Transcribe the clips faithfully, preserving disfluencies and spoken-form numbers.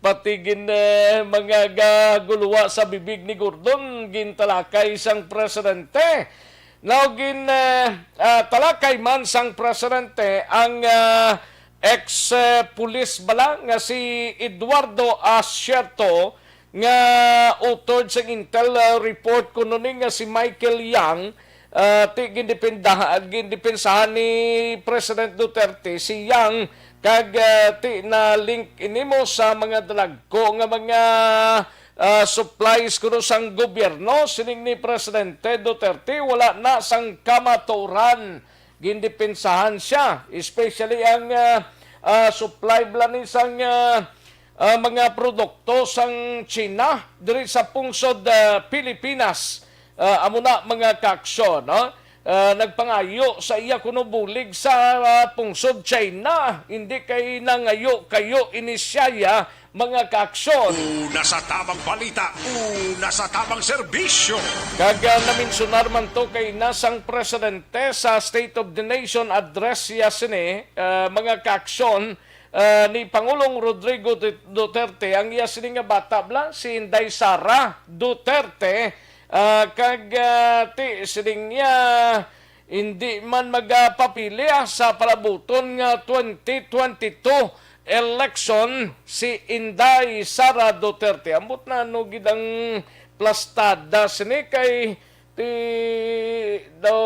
pati gin, eh, mga gaguluwa sa bibig ni Gordon, gintalakay sang presidente. Now, gin, eh, ah, talakay man sang presidente ang, ah, ex, eh, pulis bala nga si Eduardo Asierto, nga utod sa intel, ah, report kuno ni nga si Michael Yang, ah, ti gindependaha-, gindepensahan ni President Duterte si Yang, kag, ah, ti na-link ini mo sa mga dalagko nga mga, ah, supplies kuno sang gobyerno. Siling ni Presidente Duterte, wala na sang kamatuoran. Gindepensahan siya, especially ang, ah, ah, supply bala ni sang, ah, ah, mga produkto sang China diri sa pungsod, ah, Pilipinas. Ah, amo na, mga kaaksyon, no? Ah, nagpangayo sa iya kuno bulig sa, ah, pungsod China, hindi kay nangayo kayo ini siya, mga kaaksyon. Una sa tamang balita, una sa tamang serbisyo. Kag, ah, naminsunar man to kay na sang presidente sa State of the Nation Address ya sini, ah, mga kaaksyon, ah, ni Pangulong Rodrigo Du-, Duterte, ang iya sini nga bata bala, si Inday Sara Duterte, ah, kag, ah, ti, siling niya, hindi man magapapili, ah, sa palabuton nga twenty twenty-two election si Inday Sara Duterte. Ambot na ano gid ang plastada sini kay ti daw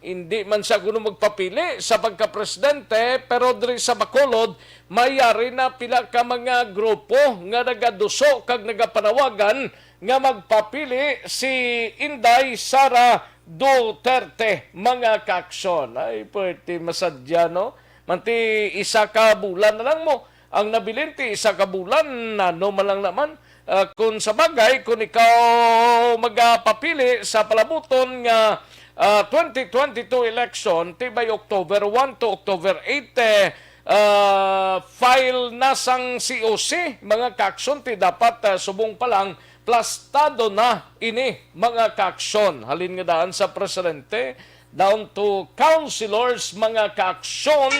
hindi man siya kuno magpapili sa pagkapresidente, pero diri sa Bacolod, may yari na pila ka mga grupo nga nagaduso kag nagapanawagan nga magpapili si Inday Sara Duterte, mga kaaksyon. Ay, pwerte masadya, no? Manti isa ka bulan na lang mo ang nabilin, ti isa ka bulan, ano man lang naman. Ah, kung sa bagay, kung ikaw magapapili sa palabuton nga, ah, twenty twenty-two election, ti by October one to October eight, eh, ah, file na sang C O C, mga kaaksyon, ti dapat, ah, subong pa lang, plastado na ini, mga kaaksyon. Halin nga daan sa presidente, down to councilors, mga kaaksyon.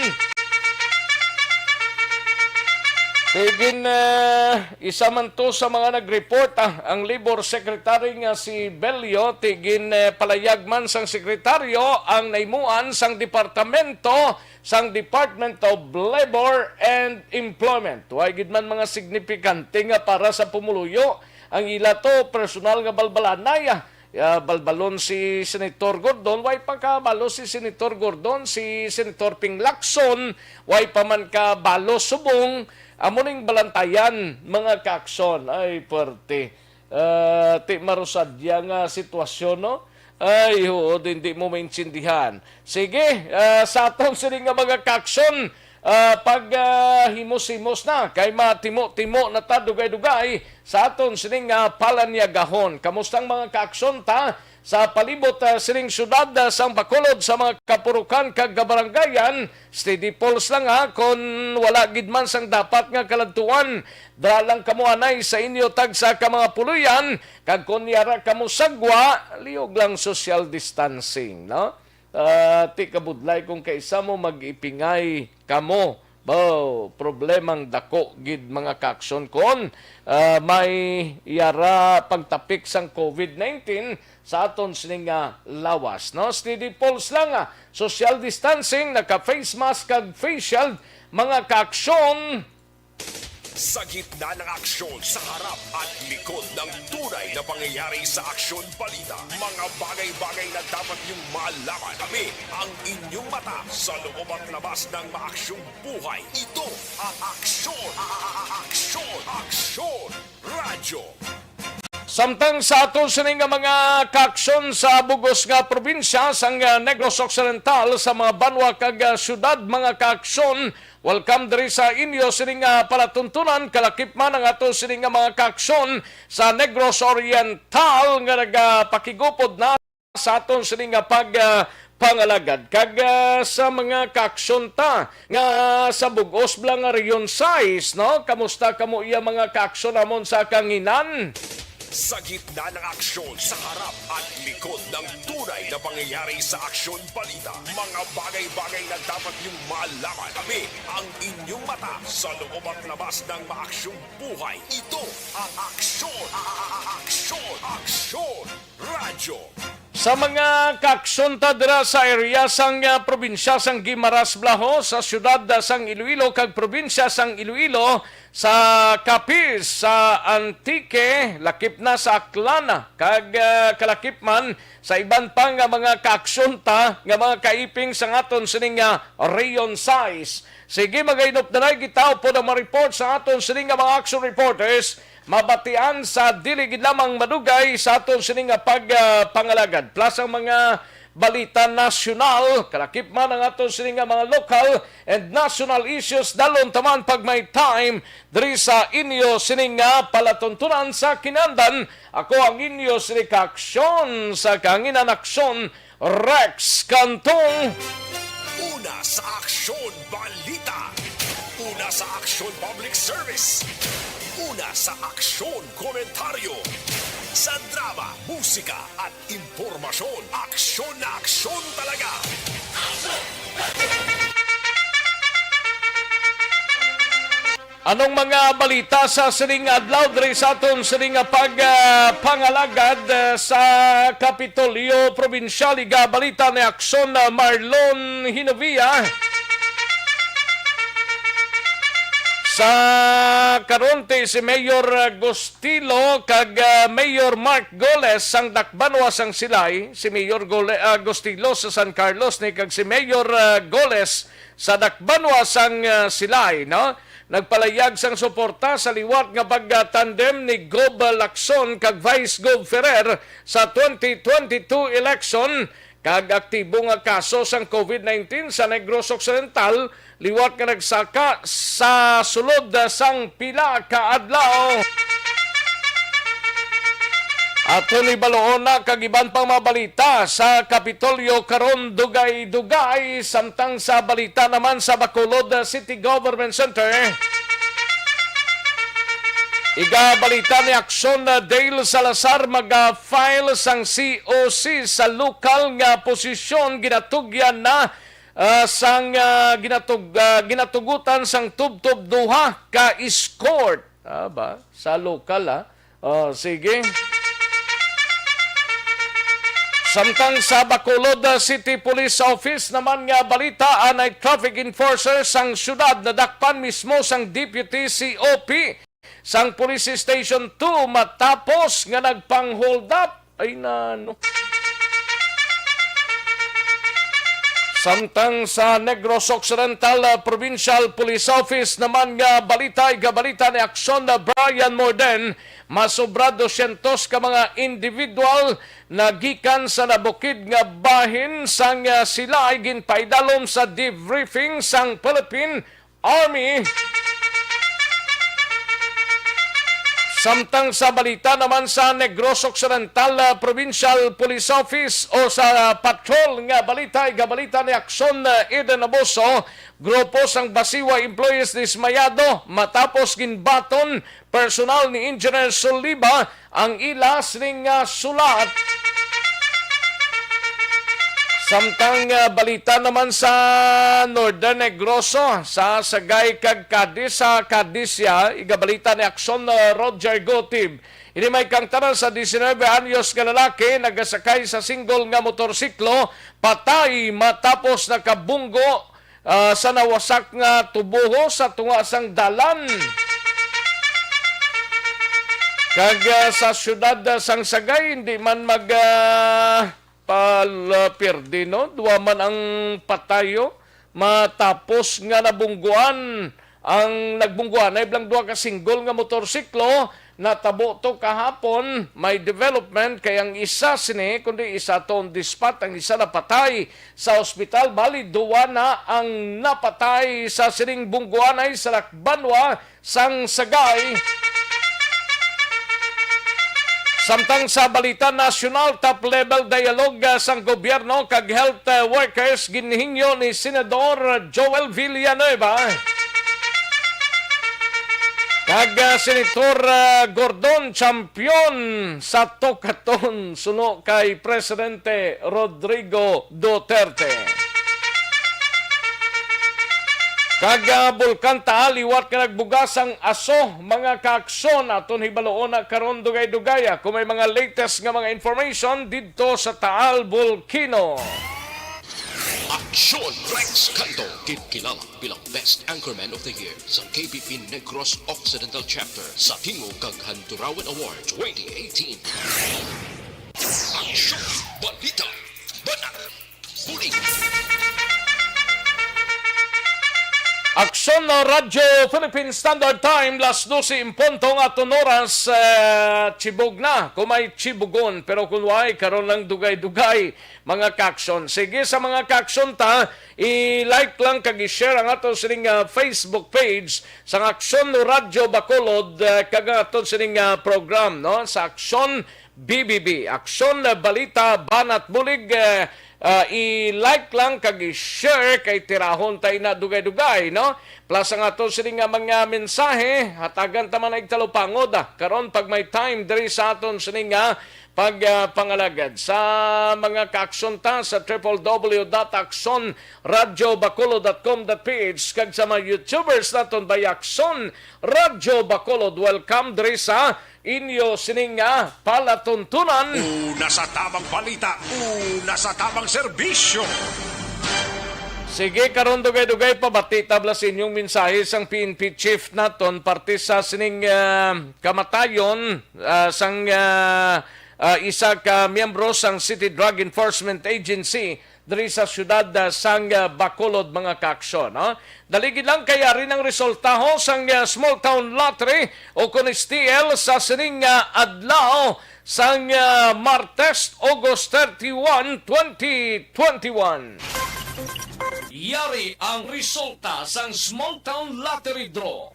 Tigin, eh, isa man to sa mga nag-report, ah, ang Labor Secretary nga si Bello. Tigin, eh, palayag man sang sekretaryo ang nahimuan sang departamento sang Department of Labor and Employment. Way gid man mga signifikante nga para sa pumuluyo ang ila to personal nga balbalanay. Ah, balbalon si Senator Gordon, way pa kabalo si Senator Gordon, si Senator Ping Lacson, way pa man kabalo subong. Amo ning balantayan, mga kaaksyon. Ay, puwerte. Ah, ti marusadya nga sitwasyon, no? Ay, huod, hindi mo maintindihan. Sige, ah, sa aton sini nga mga kaaksyon, ah, pag, ah, himos-himos na, kay matimo-timo na ta dugay-dugay sa aton sini nga palanyagahon. Kamusta ang mga kaaksyon ta sa palibot, ah, sining syudad, ah, sang Bacolod, sa mga kapurukan kag kabarangayan? Steady pulse lang, ha, kon wala gid man sang dapat nga kaladtuan, dala lang kamo anay sa inyo tagsa ka mga puloy-an, kag kon yara kamo sagwa, lihog lang social distancing, no? Ah, ti kabudlay kung kaisa mo mag-ipingay kamo. Baw, problemang dako gid, mga kaaksyon, kon, ah, may yara pagtapik sang covid nineteen sa aton sini nga lawas, no? Steady pulse lang, ah. Social distancing, naka-face mask kag face shield, mga kaaksyon. Sa gitna ng aksyon, sa harap at likod ng tunay na pangyayari sa Aksyon Balita, mga bagay-bagay na dapat niyong malaman. Kami ang inyong mata sa loob at labas ng maaksyong buhay. Ito ang Aksyon, a-, a-, a-, Aksyon, Aksyon Radyo. Samtang sa ato sini nga mga kaaksyon sa bugos nga probinsya sang, ah, Negros Occidental, sa mga banwa kag, ah, syudad, mga kaaksyon, welcome diri sa inyo sini nga palatuntunan. Kalakip man ang ato sini nga mga kaaksyon sa Negros Oriental nga nagapakigupod na sa aton sini nga pag, ah, pangalagad. Kag, ah, sa mga kaaksyon ta nga sa bug-os bala nga Region sais, no? Kamusta kamo iya, mga kaaksyon, amon sa kanginan? Sa gitna ng aksyon, sa harap at likod ng tunay na pangyayari sa Aksyon Balita, mga bagay-bagay na dapat niyong malaman. Kami ang inyong mata sa loob at labas ng maaksyong buhay. Ito ang Aksyon, a-, a-, a-, Aksyon, Aksyon Radyo. Sa mga kaaksyonta dira sa area sang, ah, probinsya sang Guimaras Blaho, sa siyudad, ah, sang Iloilo kag probinsya sang Iloilo, sa Capiz, sa Antique, lakip na sa Aklan, kag, ah, kalakip man sa iban pa nga mga kaaksyonta nga mga kaiping sang aton sining, ah, Region sais. Sige, mga inupdanay, gitaw po ang mga report sa aton sining nga mga action reporters. Mabatian sa dili gid lamang madugay sa aton sini nga pag, ah, pangalagad. Plus ang mga balita nasyonal, kalakip man ang aton sini nga mga local and national issues, dalon taman pag may time diri sa inyo sini nga palatuntunan sa kinandan. Ako ang inyo sini ka aksyon sa kanginan aksyon, Rex Cantong. Una sa Aksyon Balita. Una sa Aksyon Public Service. Una sa Aksyon Komentaryo. Sa drama, musika, at impormasyon, aksyon na aksyon talaga. Anong mga balita sa sining adlaw diri sa aton sining nga pag, ah, pangalagad, ah, sa Kapitolyo Probinsyal? Igabalita ni Aksyon, ah, Marlon Hinovia. Sa karon ti si Mayor, ah, Gustilo kag, ah, Mayor Mark Goles sang Dakbanwa sang Silay, si Mayor Gole-, ah, Gustilo sa San Carlos ni kag si Mayor, ah, Goles sa Dakbanwa sang, ah, Silay, no? Nagpalayag sang suporta sa liwat nga pagtandem ni Gob Lacson kag Vice Gob Ferrer sa twenty twenty-two election, kag aktibo nga kaso sang covid nineteen sa Negros Occidental, liwat nga nagsaka sa sulod sang pila ka adlaw. Aton ibaluon na kag iban pang mga balita sa Kapitolyo karon, dugay-dugay, samtang sa balita naman sa Bacolod City Government Center. Igabalita ni Aksyon, Dale Salazar, maga-file sang C O C sa lokal nga posisyon ginatugyan na, ah, sang, ah, ginatug-, ah, ginatugutan sang tubtob duha ka escort. Ah, ba? Sa lokal, ah. Oh, sige. Samtang sa Bacolod, ah, City Police Office naman nga balita, anay traffic enforcer sang syudad nadakpan mismo sang Deputy C O P sang Police Station two matapos nga nagpang-hold up. Ay, nano. Samtang sa Negros Occidental, ah, Provincial Police Office naman nga balita, igabalita ni Aksyon na Brian Morden, masobra dosyentos ka mga individual nagikan sa nabukid nga bahin sang, ah, sila ay ginpaidalom sa debriefing sang Philippine Army. Samtang sa balita naman sa Negros Occidental, ah, Provincial Police Office o sa, ah, patrol nga balita, igabalita ni Aksyon, ah, Eden Abuso, grupo sang Basiwa employees dismayado matapos ginbaton personal ni Engineer Soliba ang ila sining, ah, sulat. Samtang, ah, balita naman sa Northern Negros, sa Sagay kag Cadiz, sa Cadiz ya, igabalita ni Aksyon, ah, Roger Gotib. Ini may kangtanan sa diecinuebe anyos nga lalaki nagasakay sa single nga motorsiklo, patay matapos nakabunggo, ah, sa nawasak nga tuboho sa tunga sang dalan. Kag, ah, sa siyudad, ah, sang Sagay, hindi man mag, ah, pal-, ah, pierde, no? Duwa man ang patayo matapos nga nabungguan. Ang nagbungguan ay blang duha ka single nga motorsiklo. Natabo to kahapon. May development kay ang isa sini, kundi isa to on the spot, ang isa napatay sa ospital. Bali, duwa na ang napatay sa sining bungguanay sa Lakbanwa sang Sagay. Samtang sa balita nasyonal, top-level dialogue, ah, sang gobyerno kag health, ah, workers ginhingyo ni Senador Joel Villanueva. Kag, ah, Senator, ah, Gordon, champion sa Tokaton suno kay Presidente Rodrigo Duterte. Kag, ah, Bulkan Taal, liwat nga nagbugas ang aso, mga kaaksyon, aton hibaluon na karon dugay-dugaya kung may mga latest nga mga information didto sa Taal Volcano. Aksyon Rex Canto, gid kilala bilang Best Anchorman of the Year sa K B P Negros Occidental Chapter sa Tingog kag Handurawan Award twenty eighteen. Aksyon, balita, banat, bulig. Aksyon na Radyo Philippine Standard Time, las dose en punto ang aton oras, eh, chibog na, kung may chibugon, pero kung way, karon lang dugay-dugay, mga kaaksyon. Sige, sa mga kaaksyon ta, i-like lang kag i-share ang aton sining, ah, Facebook page sang Aksyon Radyo Bacolod, ah, kag ang aton sining, ah, program, no? Sa Aksyon B B B, Aksyon, ah, Balita, Banat Bulig, ah, ah, i-like lang kag i-share kay tirahon ta ina dugay-dugay, no? Plus ang aton sining nga mga mensahe, hatagan ta man ig talupangod, ah, karon pag may time diri sa aton sining nga pag, ah, pangalagad sa mga kaaksyon ta sa triple W dot aksyon radyo bacolod dot com dot P H kag sa mga YouTubers naton by Aksyon Radyo Bacolod. Welcome diri sa inyo sining nga palatuntunan. Una sa tabang balita, una sa tabang serbisyo. Sige, karon dugay-dugay pabati tabla sa inyong mensahe sang P N P chief naton parte sa sining, ah, kamatayon, ah, sang, ah, ah, isa ka miyembro sang City Drug Enforcement Agency diri sa siyudad, ah, sang, ah, Bacolod, mga kaaksyon, no? Dali gid lang kay ari nang resulta ho sang, ah, Small Town Lottery o kon S T L sa sining, ah, adlaw sang, ah, Martes, August thirty-one, twenty twenty-one. Yari ang resulta sang Small Town Lottery Draw.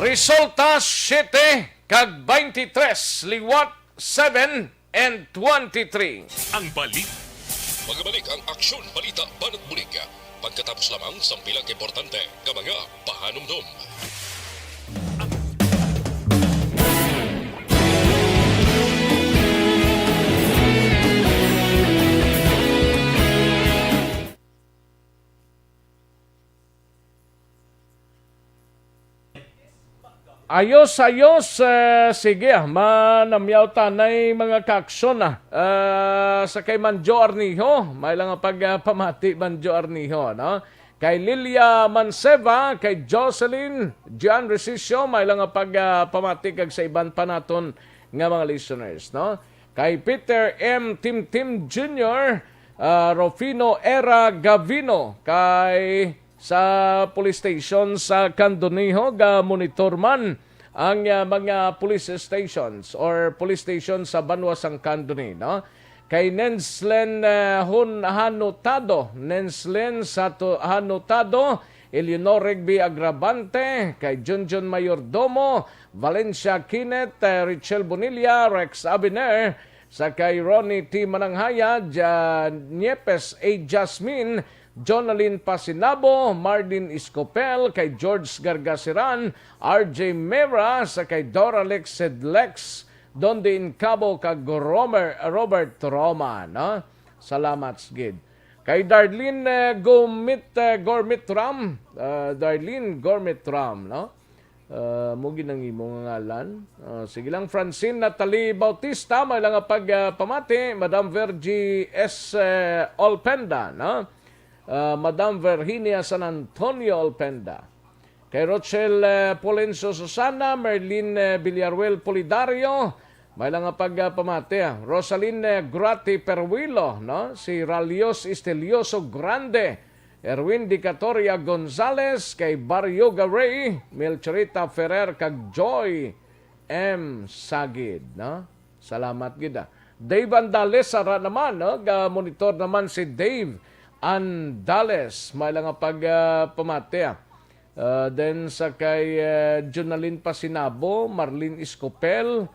Resulta, siyete kag twenty-three, liwat, seven and twenty-three. Ang balik. Magabalik ang Aksyon Balita Banat Bulig pagkatapos lamang sang pila ka importante nga mga pahanumdom. Ayos, ayos. Eh, sige, ah, manamyaw tanay mga kaaksyon, ah. Ah, sa kay Manjo Arnijo, may lang nga pag, ah, pamati, Manjo Arnijo, no? Kay Lilia Manseva, kay Jocelyn, John Resicio, may lang nga pag, ah, pamati kag sa iban pa naton nga mga listeners, no? Kay Peter M. Timtim Junior, ah, Rufino Era Gavino, kay sa police station sa Candoniho, ga-monitor man ang, ah, mga police stations or police station sa banwa sang Candoni, no? Kay Nenslen, ah, Hun-, Hanotado, Nenslen Sato-, Hanotado, Eleanor Rigby Agravante, kay Junjun Mayordomo, Valencia Kenneth, eh, Richel Bonilla, Rex Abiner, sa kay Ronnie T Mananghaya, Ja-, Niepes A Jasmine, Jonalyn Pasinabo, Marlene Escopel, kay George Gargasiran, R J Mera, sa kay Doralex Sedlex, Donde Incabo, kag Romer, Robert Roma, no? Salamat gid. Kay Darlene, eh, Gomit, eh, Gormit Ram, ah, Darlene Gormit Ram, no? Ah, mo gid ang imo nga ngalan. Ah, sige lang, Francine Natalie Bautista, may lang nga pag, ah, pamati, Madam Virgie S, eh, Olpenda, no? Ah, Madam Virginia San Antonio Olpenda. Kay Rochelle, eh, Polencio Susana, Merlin, eh, Villaruel Polidario, may lang nga pag, ah, pamati, ah. Rosalyn, eh, Grati Perwilo, no? Si Ralios Estelioso Grande, Erwin Dicatoria Gonzalez, kay Barrio Garay, Melchorita Ferrer, kag Joy M Sagid, no? Salamat gid, ah. Dave Andales, ara naman, no? Ga-monitor naman si Dave Andales. May lang nga pag, ah, pamati, ah. Ah, then sa kay, ah, Jonalyn Pasinabo, Marlene Escopel,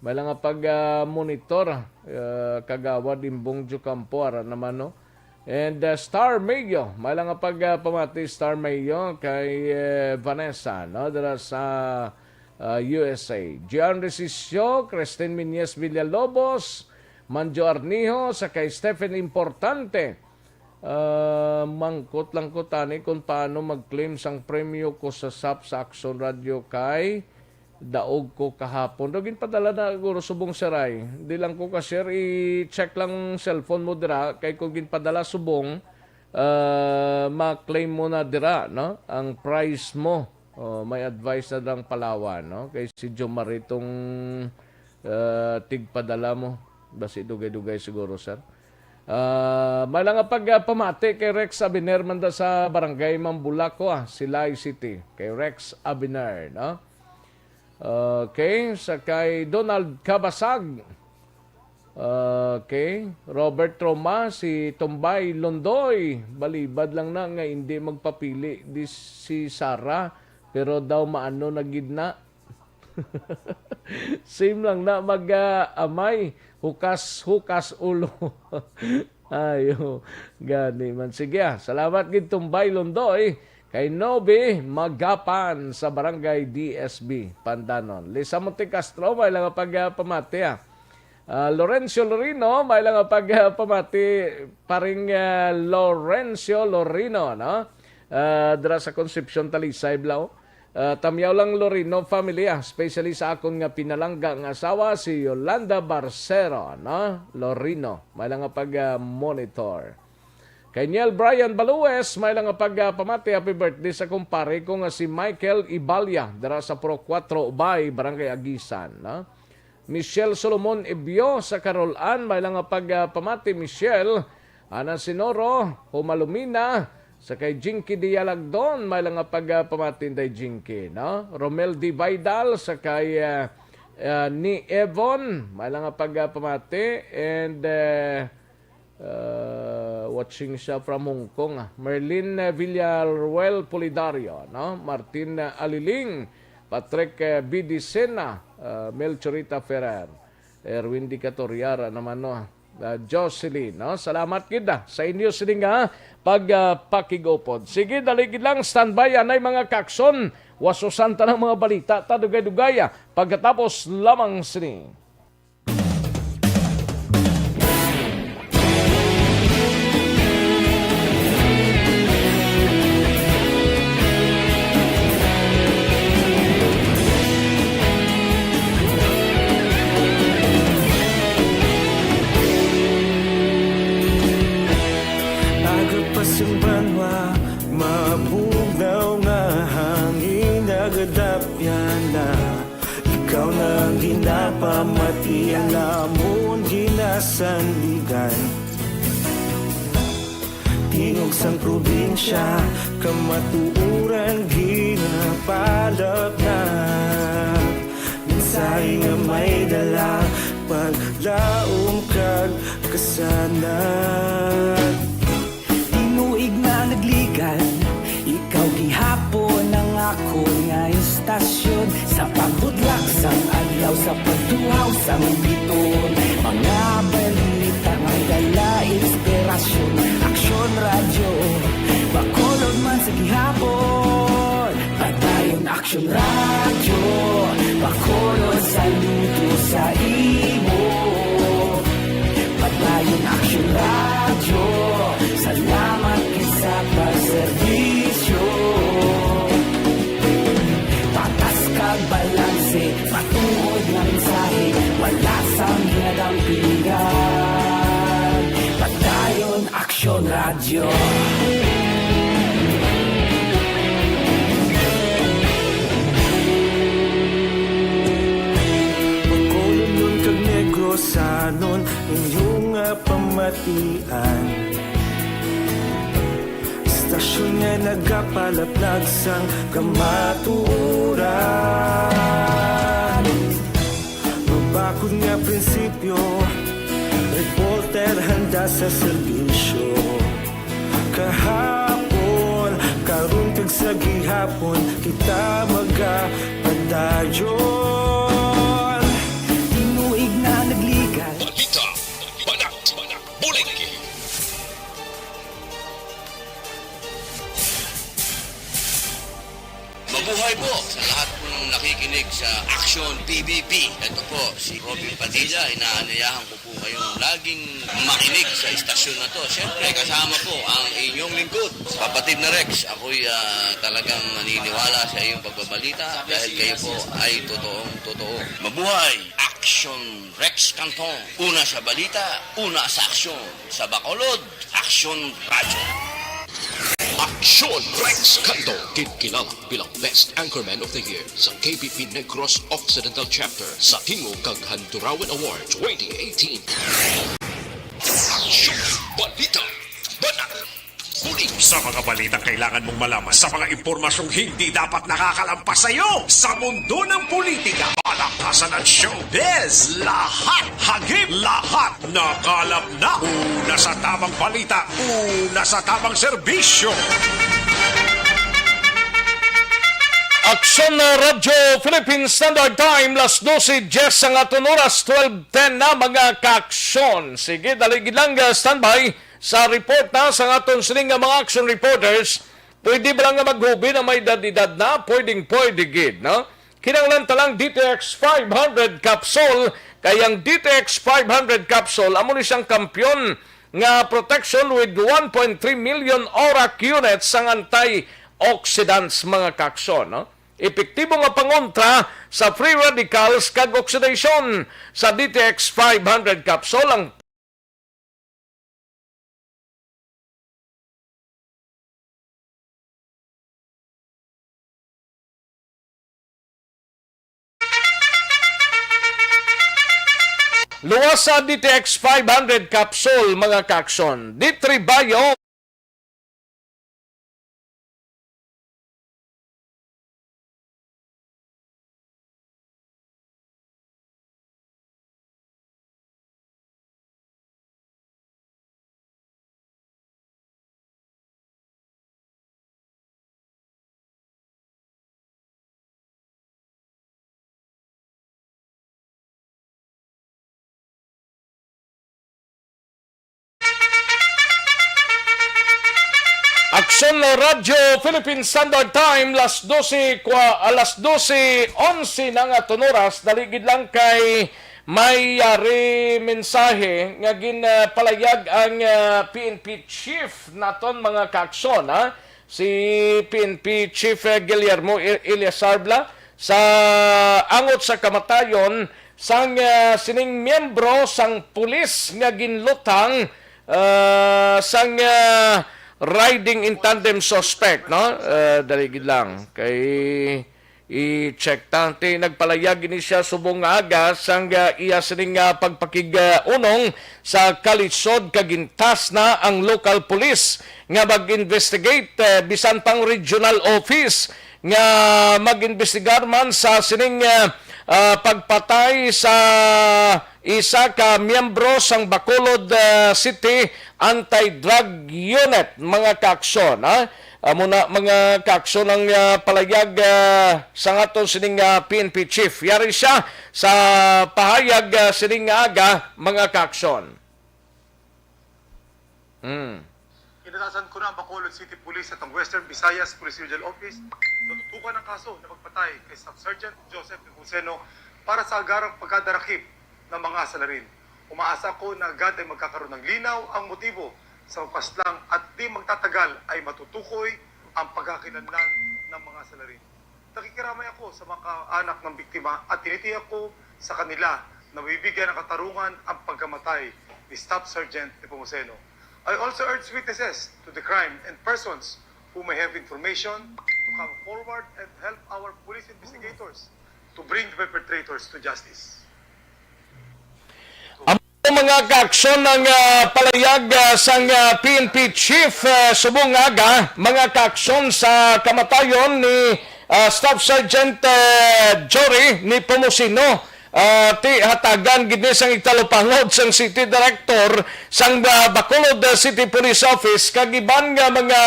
may lang nga pag, ah, monitor, ah, Kagawad Imbong Jocampo, ara naman, no? And, uh, Star Mayo, may lang nga pag, uh, pamati, Star Mayo, kay, uh, Vanessa, no? Dira sa, uh, U S A. Gian Resisio, Christine Miñez Villalobos, Manjo Arnijo, sa kay Stephen Importante. Uh, mangkot lang ko tani kung paano mag-claim sang premyo ko sa sap sa Action Radio kay daog ko kahapon. Daw ginpadala na guro subong, sir, ay. Di lang ko ka-sure, i-check lang cellphone mo dira, kay kung ginpadala subong, ah, ma-claim mo na dira, no? Ang prize mo. Oh, may advice na lang palawan, no? Kay si Jomar itong, ah, tigpadala mo. Basi dugay-dugay siguro, sir. Ah, may lang nga pag, ah, pamati kay Rex Abiner man da sa Barangay Mambulaco, ah, Silay City. Kay Rex Abiner, no? Okay, sa kay Donald Cabasag. Okay, Robert Roma, si Tumbay Londoy. Balibad lang na nga hindi magpapili di si Sara, pero daw maano na gid na. Same lang na mag, ah, amay, hukas-hukas ulo. Ayo, gani man. Sige, ah. Salamat gid, Tumbay Londoy. Kay Nobi Magapan sa Barangay D S B, Pandanon. Lisa Monte Castro, may lang nga pag, ah, pamati, ah. Ah, Lorenzo Lorino, may lang nga pag, ah, pamati, paring, ah, Lorenzo Lorino, no? Ah, dira sa Concepcion, Talisay, Blao. Ah, tamyaw lang, Lorino family, ah, especially sa akon nga pinalangga nga asawa, si Yolanda Barcero, no? Lorino, may lang nga pag, ah, monitor. Kay Niel Brian Balues, may lang nga pag, ah, pamati, happy birthday sa kumpare ko nga si Michael Ibalia, dira sa Pro Cuatro Ubay, Barangay Agisan, no? Michelle Solomon Ibio sa Carol Ann, may lang nga pag, ah, pamati, Michelle. Ana Sinoro, Humalumina, sa kay Jinky Dialagdon, may lang nga pag, ah, pamati, Inday Jinky, no? Romel D. Baidal, sa kay, ah, ah, ni Evon, may lang nga pag, ah, pamati, and, eh, Uh, watching siya from Hong Kong, ah. Merlin, uh, Villaruel Pulidario, no? Martin, uh, Aliling, Patrick, uh, Bidicena, uh, Melchorita Ferrer, Erwin Di Catoriara naman, no? Uh, Jocelyn, no? Salamat gid, ah, sa inyo sini nga pag, uh, pakigupod. Sige, dali gid lang, standby, anay mga kakson. Wasusan ta ng mga balita, ta dugay-dugay, ah, pagkatapos lamang sini. Aga pa sing banwa, mabugnaw nga hangin, nagadapyan na. Ikaw na ang ginapamati, ang amon ginasandigan. Tingog sang probinsya, kamatuoran ginapalapnat. Mensahe nga may dala, paglaom kag kasanag. Tinuig na nagligan, ikaw gihapon ang akon nga istasyon. Sa pagbudlak sang adlaw, sa pagtuhaw sang biton, mga balita nga dala inspirasyon. Aksyon Radyo, Bacolod man sa gihapon. Padayon Aksyon Radyo, Bacolod, saludo sa imo. Padayon Aksyon Radyo, salamat gid sa pagserbisyo. Patas kag balanse, matuod nga mensahe, wala sang ginadampigan. Padayon Aksyon Radyo. Bacolod kag Negrosanon, inyo nga pamatian. Istasyon nga nagapalaplag sang kamatuoran. Mabakod nga prinsipyo, reporter handa sa serbisyo. Kahapon, karon kag sa gihapon, kita magapadayon. Tinuig na nagligan. Balita, balak, balak, bulig. Sa lahat po ng nakikinig sa Action P B B, ito po si Robin Padilla. Inaanyayahan ko po kayong laging makinig sa istasyon na to. Siyempre, kasama po ang inyong lingkod, Kapatid na Rex. Ako'y ah, talagang naniniwala sa iyong pagbabalita dahil kayo po ay totoong totoo. Mabuhay! Action Rex Canton. Una sa balita, una sa aksyon. Sa Bacolod, Action Radyo. Action Rex Canto, ginkilala bilang Best Anchorman of the Year sa K B P Negros Occidental Chapter sa Tingog kag Handurawan Award twenty eighteen. Action Balita Banat Pulis. Sa mga balitang kailangan mong malaman, sa mga impormasyong hindi dapat nakakalampas sa iyo, sa mundo ng politika, palakasan at showbiz, lahat hagip, lahat nakalap na. Una sa tamang balita, una sa tamang serbisyo. Aksyon na Radyo Philippine Standard Time, las dose diyes ang aton oras, twelve ten na, mga kaaksyon. Sige, dali gid lang, ah, standby sa report na sa aton sining nga mga action reporters. Pwede ba lang nga maghubi na may edad-edad na? Pwedeng pwede gid, no? Kinahanglan ta lang D T X five hundred capsule, kay ang D T X five hundred capsule amo ni siyang kampiyon nga protection with one point three million ORAC units sang antioxidants, mga kaaksyon, no? Epektibo nga pangontra sa free radicals kag oxidation. Sa D T X five hundred capsule, ang luwas sa D T X five hundred capsule, mga kaaksyon. D three Bio. Aksyon na Radyo Philippine Standard Time, las dose kwa-, alas dose onse na nga aton oras. Dali gid lang kay may yari mensahe nga ginpalayag ang, ah, P N P chief naton, mga kaaksyon, ha? Si P N P Chief, eh, Guillermo I-, Eleazar Bla sa angot sa kamatayon sang, ah, sining miyembro sang pulis nga ginlutang, ah, sang, ah, riding in tandem suspect, no? Ah, dali gid lang. Kay i-check ta. Ti nagpalayag ini siya subong nga aga sang, ah, iya sining, ah, pagpakig-, ah, unong sa kalisod kag gintas na ang local police nga mag-investigate, eh, bisan pang regional office nga mag-investigar man sa sining, ah, ah, pagpatay sa isa ka miyembro sang Bacolod, ah, City Anti-Drug Unit, mga kaaksyon, ha? Amo na, mga kaaksyon, ang, ah, palayag, ah, sa aton sining, ah, P N P chief. Yari siya sa pahayag, ah, sining nga aga, mga kaaksyon. Hmm. Inatasan ko na ang Bacolod City Police at ang Western Visayas Police Regional Office na tutukan ang kaso na pagpatay kay Staff Sergeant Joseph Nepomuceno para sa agarang pagkadarakip ng mga salarin. Umaasa ako na agad ay magkakaroon ng linaw ang motibo sa mapaslang at di magtatagal ay matutukoy ang pagkakilanlan ng mga salarin. Nakikiramay ako sa mga kaanak ng biktima at tinitiyak ko sa kanila na mabibigyan ng katarungan ang pagkamatay ni Staff Sergeant Nepomuceno. I also urge witnesses to the crime and persons who may have information to come forward and help our police investigators to bring the perpetrators to justice. Ang mga kaaksyon ng, ah, palayag, ah, sang, ah, P N P chief, ah, subong nga aga, mga kaaksyon sa kamatayon ni, ah, Staff Sergeant, ah, Jory Nepomuceno, ah, ti hatagan gid ni sang igtalupangod sang City Director sang, ah, Bacolod, ah, City Police Office kag iban nga mga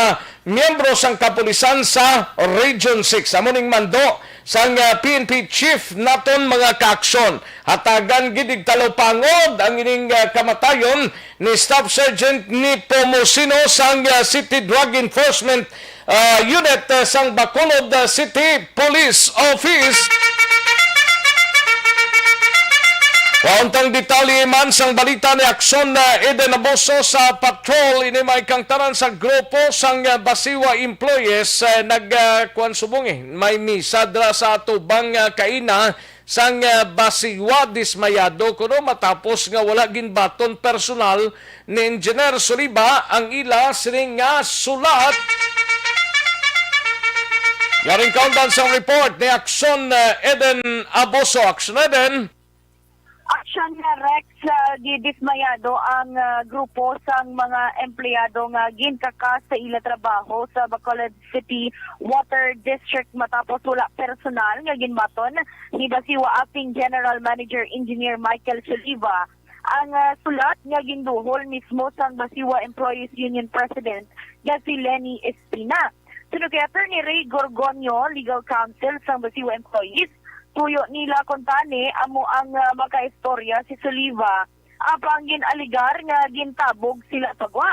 miyembro sang kapulisan sa Region six. Amo ning mando sang, ah, P N P chief naton, mga kaaksyon. Hatagan gid igtalupangod ang ining, ah, kamatayon ni Staff Sergeant Nepomuceno sang, ah, City Drug Enforcement ah, unit, ah, sang Bacolod, ah, City Police Office. Kauntang detalye man sang balita ni Akson, ah, Eden Abuso sa patrol. Ini may kangtanan sa grupo sang, ah, Basiwa employees, ah, nag, ah, kuwan subong, eh, may misa dra sa atubang, ah, kaina sang, ah, Basiwa. Dismayado kuno matapos nga wala ginbaton personal ni Engineer Soliva ang ila sini nga sulat. Yaring kaundan sang report ni Akson, ah, Eden Abuso. Akson Eden. Action nga, Rex, ah, gidismayado ang, ah, grupo sang mga empleyado nga ginkakas sa ila trabaho sa Bacolod City Water District matapos wala personal nga ginbaton ni Basiwa Acting General Manager Engineer Michael Soliva ang, ah, sulat nga ginduhol mismo sang Basiwa Employees Union President nga si Lenny Espina. Suno kay Attorney Ray Gorgonio, legal counsel sang Basiwa Employees, tuyo nila kuntani amo ang, ah, makaistorya si Soliva, apang gin-alegar nga gintabog sila sa gwa.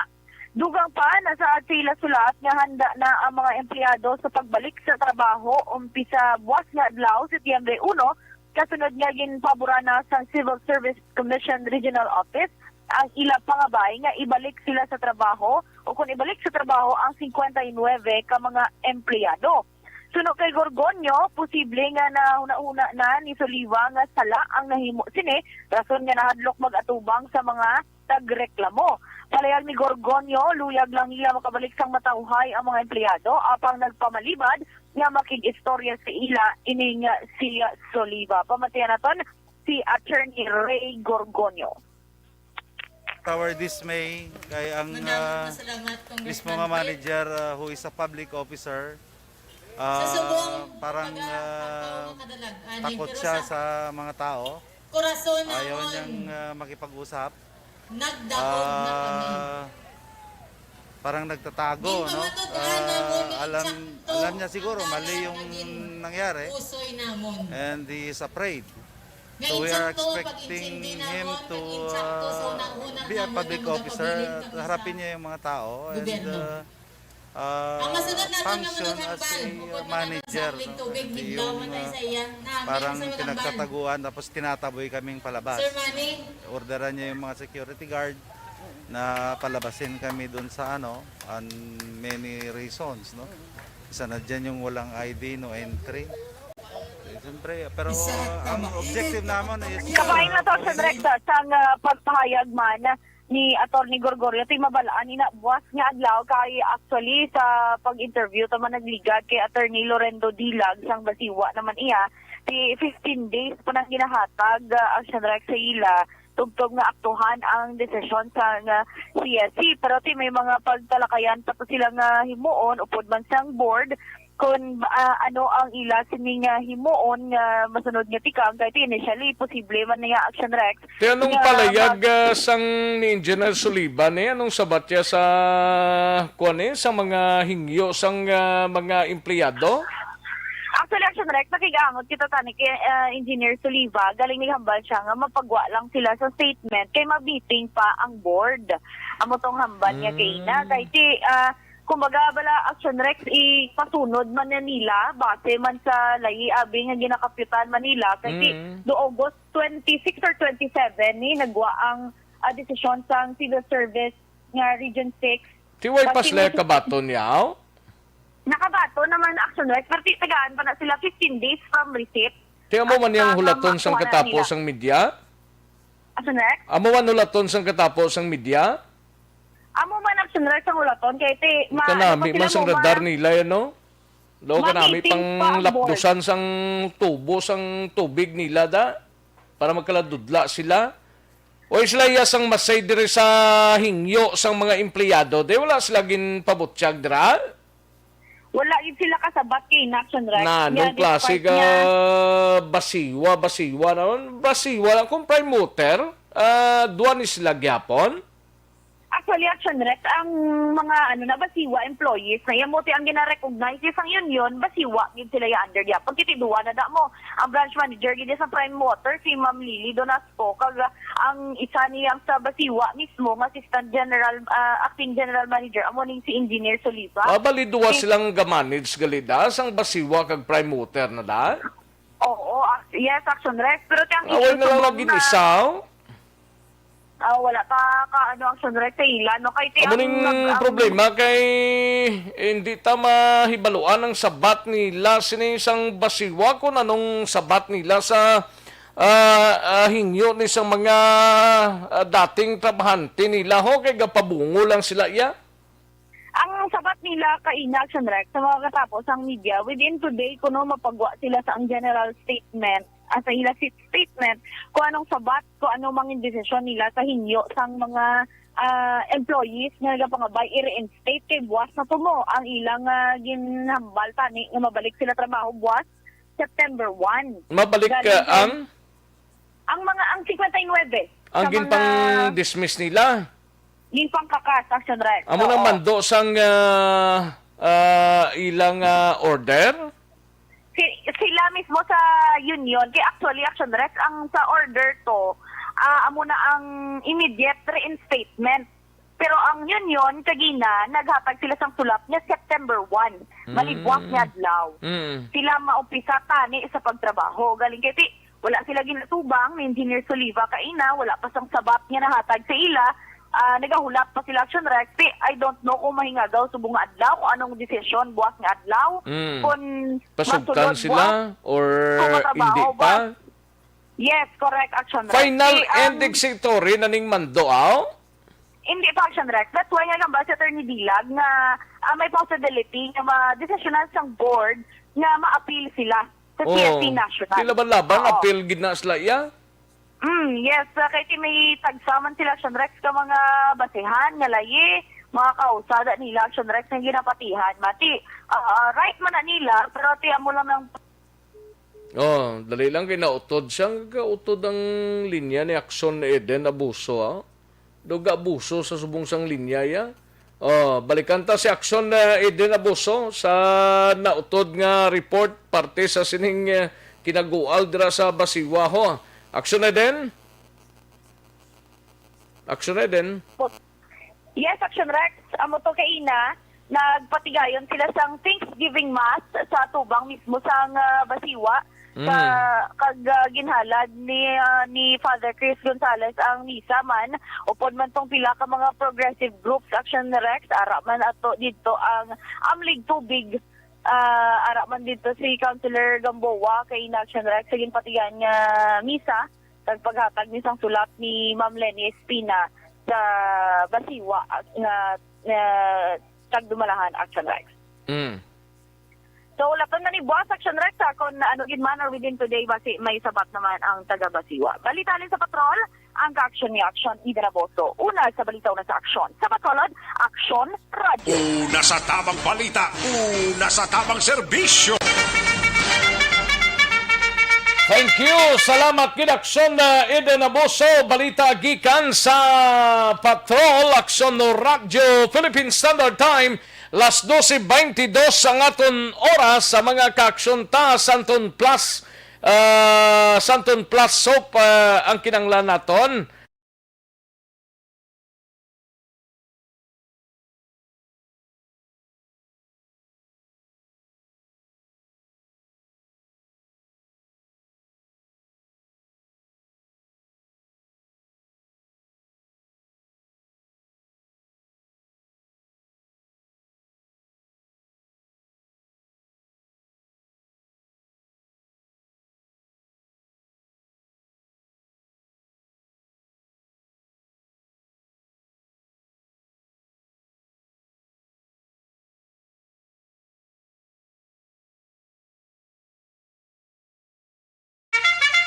Dugang pa, nasaad sa ila sulat nga handa na ang mga empleyado sa pagbalik sa trabaho umpisa buwas nga adlaw, Setyembre uno, kasunod nga ginpaboran na sang Civil Service Commission Regional Office ang ila pangabay nga ibalik sila sa trabaho o kon ibalik sa trabaho ang singkwenta y nuebe ka mga empleyado. Suno kay Gorgonio, posible nga nahunahuna na ni Soliva nga sala ang nahimo sini, rason nga nahadlok mag-atubang sa mga nagreklamo. Palayag ni Gorgonio, luyag lang nila makabalik sang matawhay ang mga empleyado, apang nagpamalibad nga makig-istorya sa ila ining si Soliva. Pamatian naton si Attorney Ray Gorgonio. Our dismay kay ang, Madam, ah, masalamat, mismo nga Congressman Pete, manager, ah, who is a public officer, sa ah, subong parang, pag-, ah, ah, pagkadalag-an, takot pero siya sa sa mga tao. Korason Ayaw namon niyang, ah, makipag-usap. Nagdaog na kami. Ah, parang nagtatago, no? Ginpamatud-an namon ni Ah, alam, Chakto alam niya siguro ang mali dala yung nga gin-, nangyari. Usoy namon. And he is afraid. Nga So we are insakto, expecting pag-intindi him namon, to, pag-insakto sa ah, hunahuna be a namon public ang officer. Nakabilin kami sa Harapin niya yung mga tao. And, gobyerno. ah, ah, Ang masunod naton nga function as manughambal, a upod man naton sa manager, no? Tubig, Hindi hidlaw yung, man tayo ah, sa iya. Namin parang sa walang ban. Pinagtataguan tapos tinataboy kaming palabas. Sir Manny. Orderan niya yung mga security guard na palabasin kami dun sa ano, on many reasons, no? Isa na dyan yung walang I D, no entry. Eh, siyempre, pero Isa, ang tama. Objective namon is, Kabahin na to, Sir Rex, sa, sa, ah, pagpahayag man ni Attorney Gorgorio, ti mabalaan ina buwas nga adlaw kay actually sa pag-interview ta man nagligad kay Attorney Lorendo Dilag sang Basiwa naman iya, ti fifteen days pa nang ginahatag, ah, Action Rex sa ila tubtob nga aktuhan ang desisyon sang, ah, C S C. Pero ti may mga pagtalakayan pa to sila nga himuon upod man sang board kon, ah, ano ang ila sini nga himuon nga masunod nga tikang, kay ti initially posible man niya, Action Rex, Ti anong nga palayag, mag- ah, sang ni Engineer Sullivan, eh? Anong sabat niya sa, kuwan, eh, sa mga hingyo sang, ah, mga empleyado? Actually, Action Rex, nakigaangot kita tani kay, ah, Engineer Suliva. Galing naghambal siya nga mapagwa lang sila sa statement kay mabiting pa ang board. Amo tong hambal niya kay ina. Mm. Kay ti, ah, kumbaga, bala, Action Rex, ipasunod man na nila, base man sa layi abi nga ginakapyutan man nila. Kay ti, Mm. do August twenty-six or twenty-seven ni nagwa ang, ah, desisyon sang Civil Service nga Region six. Ti way pa sila kabaton yaw? Nakabaton naman, Action Rex, pero ti tagaan pa na sila fifteen days from receipt. Ti amo man At, yang ah, hulaton sang makuha na katapo nila. Sang media? Action Rex? Amo man hulaton sang katapo sang media? Amo man, Action Rex, ang hulaton, kay ti, ma-, Kanami ano pa man sila sang mo, radar ma-, nila yan, no? Lo, kanami mabiting pang pa ang board. Lapdusan sang tubo, sang tubig nila da, para magkaladudla sila. O sila iya sang masay diri sa hingyo sang mga empleyado, di wala sila ginpabutyag dira? Wala gid sila kasabat kay Action Rex. Na, Nga, anong klase despite ka niya basiwa, basiwa naman? Basiwa lang kung prime mover, ah, duwa ni sila gyapon? Actually, Action Rec, ang mga, ano na, Basiwa employees na iya mo ti ang gina-recognize sang union, Basiwa gid sila ya under dia. Pagkitiduan na da mo, ang branch manager gid sa Prime Water, si Ma'am Lily Donasco, kag ang isa niyang sa Basiwa mismo nga assistant general, ah, acting general manager, amo ning si Engineer Soliva. Ah, bali duwa Si silang ga-manage gali da, sang Basiwa kag Prime Water na da? Oo, ac-, yes, Action Rec. Pero ti ang Away issue na lang subong lagi na ni Sao? Ah, wala pa ka, ano, Action Rec, sa ila, no? Kay ti Amo ang ning nag-, ang problema kay hindi ta mahibaluan ang sabat nila sini sang Basiwa, kung anong sabat nila sa, ah, ah, hingyo ni sa mga, ah, dating trabahante nila, ho, kay gapabungo lang sila iya. Ang sabat nila kaina, Action Rec, sa mga katapos ang media, within today, kuno mapagwa sila sa ang general statement, ah, sa ila si-, statement, kung anong sabat, kung anong mga desisyon nila sa hinyo sang mga, ah, employees nga nagapangabay i-reinstate kay buwas na tumo ang ilang, ah, ginhambal tani nga mabalik sila trabaho buwas September one. Mabalik Galing ka kay ang Ang mga, ang fifty-nine ang sa mga ginpang-dismiss nila? Ginpangkakas, Action Rec. Amo nang Oo. mando sang, ah, ah, ilang, ah, order? Si, sila mismo sa union, kay actually, Action Rec, ang sa order to, ah, amo na ang immediate reinstatement. Pero ang union, kagina, naghatag sila sang sulat nga September one, Mm. maligwas nga adlaw. Mm. Sila maumpisa tani sa pagtrabaho. Galing kay ti-, wala sila ginatubang ni Engineer Soliva kaina, wala pa sang sabat nga nahatag sa ila. Ah, nagahulat pa sila, Action Rec. Ti, I don't know kung mahingagaw subong nga adlaw, kung anong desisyon buwas nga adlaw. Mm. Kung Pasugtan masulod sila buwas, or kung matrabaho hindi pa? buwas. Yes, correct, Action Rec. Final Ti, ang and executory na ning mando, aw? Hindi pa, Action Rec. That's why nga gamba si Attorney Dilag nga, ah, may possibility nga ma-desisyonan sang board nga ma-appeal sila sa Oo. C S C National. Di laban-laban, Oo. appeal gid na sila iya. Mm, yes, ah, kay ti may tagsa man sila, Action Rec, ka mga basihan nga layi, mga kausada nila, Action Rec, nga ginapatihan. Mati, ah, ah, right man na nila, pero ti amo lang ang Oh, dali lang kay nautod siya. Gautod ang linya ni Action Eden Abuso, ha? Daw gaabuso sa subong sang linya, ya. Oh, balikan ta si Action, eh, Eden Abuso sa nautod nga report parte sa sining, eh, kinagual dira sa Basiwa, ho. Action Eden? Action Eden? Yes, Action Rec. Amo to kaina, nagpatigayon sila sang Thanksgiving Mass sa tubang mismo sang, ah, Basiwa. Sa, Mm. kag, ah, ginhalad ni, ah, ni Father Chris Gonzalez ang misa man, upod man tong pila ka mga progressive groups, Action Rec, ara man ato didto ang Amlig Tubig, ah, ara man didto si Councilor Gamboa kaina, Action Rec, sa ginpatigayon nga misa, kag paghatag ni sang sulat ni Ma'am Leni Espina sa Basiwa, ah, nga, nga tagdumalahan, Action Rec. Mm. So, hulaton na ni buwas, Action Rec, sa kon ano gid man or within today, basi may sabat naman ang taga Basiwa. Balita halin sa Patrol, ang ka-action ni Action, Eden Abuso. Una sa balita, una sa Action. Sa Bacolod, Action Radio. Una sa tamang balita, una sa tamang serbisyo. Thank you. Salamat gid, Action, uh, Eden Abuso. Balita gikan sa Patrol, Action Radyo Philippine Standard Time. Las doce veintidós ang aton oras sa mga ka-action ta. Santon Plus, ah, Santon Plus soap, ah, ang kinahanglan naton.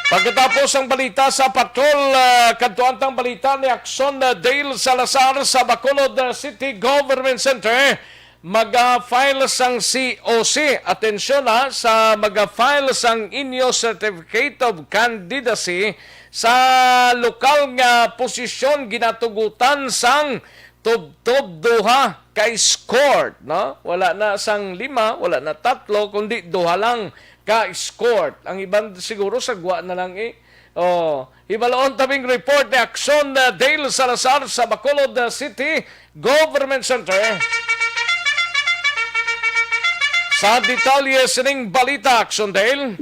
Pagkatapos ang balita sa Patrol, ah, kadtuan tang balita ni Action, ah, Dale Salazar sa Bacolod, ah, City Government Center. Maga-file sang C O C, atensyon ha, sa maga-file sang inyo Certificate of Candidacy sa lokal nga posisyon ginatugutan sang tubtob duha ka escort, no? Wala na sang lima, wala na tatlo, kundi duha lang ka escort. Ang iban siguro sagwa na lang eh. Oh, hibaloon tabing report ni Action, uh, Dale Salazar sa Bacolod, uh, City Government Center. Sa detalye sining balita, Action Dale.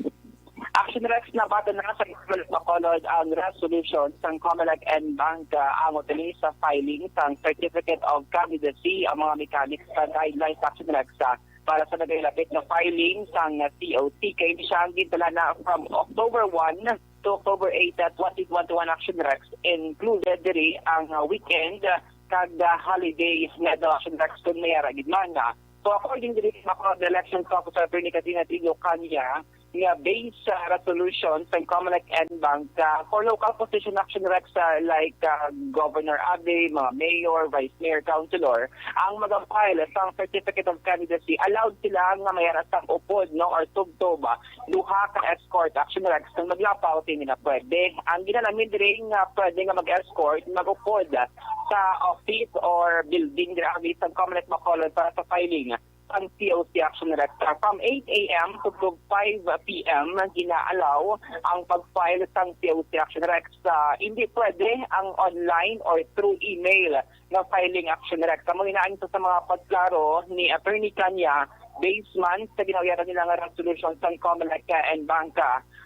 Action Rex, nabati na sa Government Bacolod ang resolution sang Comelec and Bank, ah, ang utilize sa filing sang Certificate of Candidacy ang mga mechanics sa guidelines, Action Rex, ah, para sa nagailapit nga filing sang, ah, C O C. Kay ini siya ang gintala na from October one to October eight, ah, twenty twenty-one, Action Rex, included diri ang, ah, weekend, ah, kag, ah, holiday nga daw, Action Rex, kung may ara gid man, ah. So, according diri sa mga elections officer, Attorney Katina Trillo Canya, nga based sa resolution sa Comelec and Bank, ah, for local position, Action Rex, ah, like, ah, Governor Abe, mga mayor, vice mayor, councilor, ang mag-file sang certificate of candidacy, allowed sila nga may ara sang upod, no, or tubtob, ah, duha ka escort, Action Rex, kung maglapaw, sini na pwede. Ang ginalamin diri nga pwede nga mag-escort, mag-upod, ah, sa office or building dira sa Comelec Bacolod para sa filing sang C O C, Action Rex. From eight a m to five p m, gina-allow ang pag-file sang C O C, Action Rex. Sa hindi pwede ang online or through email nga filing, Action Rex. Amo ina ang isa sa mga pagklaro ni Attorney Canya, based man sa ginawiyaran nila nga resolution sang Comelec and Bank.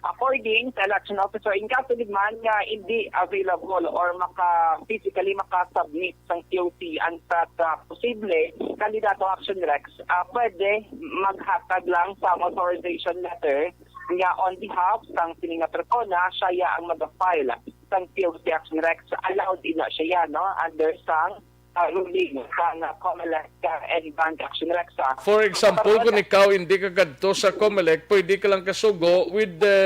According sa election officer, in case gid man nga hindi available or maka physically makasubmit sang C O C ang sa, sa posible kandidato, Action Rex, ah, pwede maghatag lang sa authorization letter nga on behalf sang sini nga persona, siya ya ang mag-file sang C O C, Action Rex. Allowed ina siya ya, no, under sang, ah, ruling sang, ah, Comelec, ah, and Bank, Action Rex, ah. For example, kung ikaw hindi ka kadto sa Comelec, pwede ka lang kasugo with the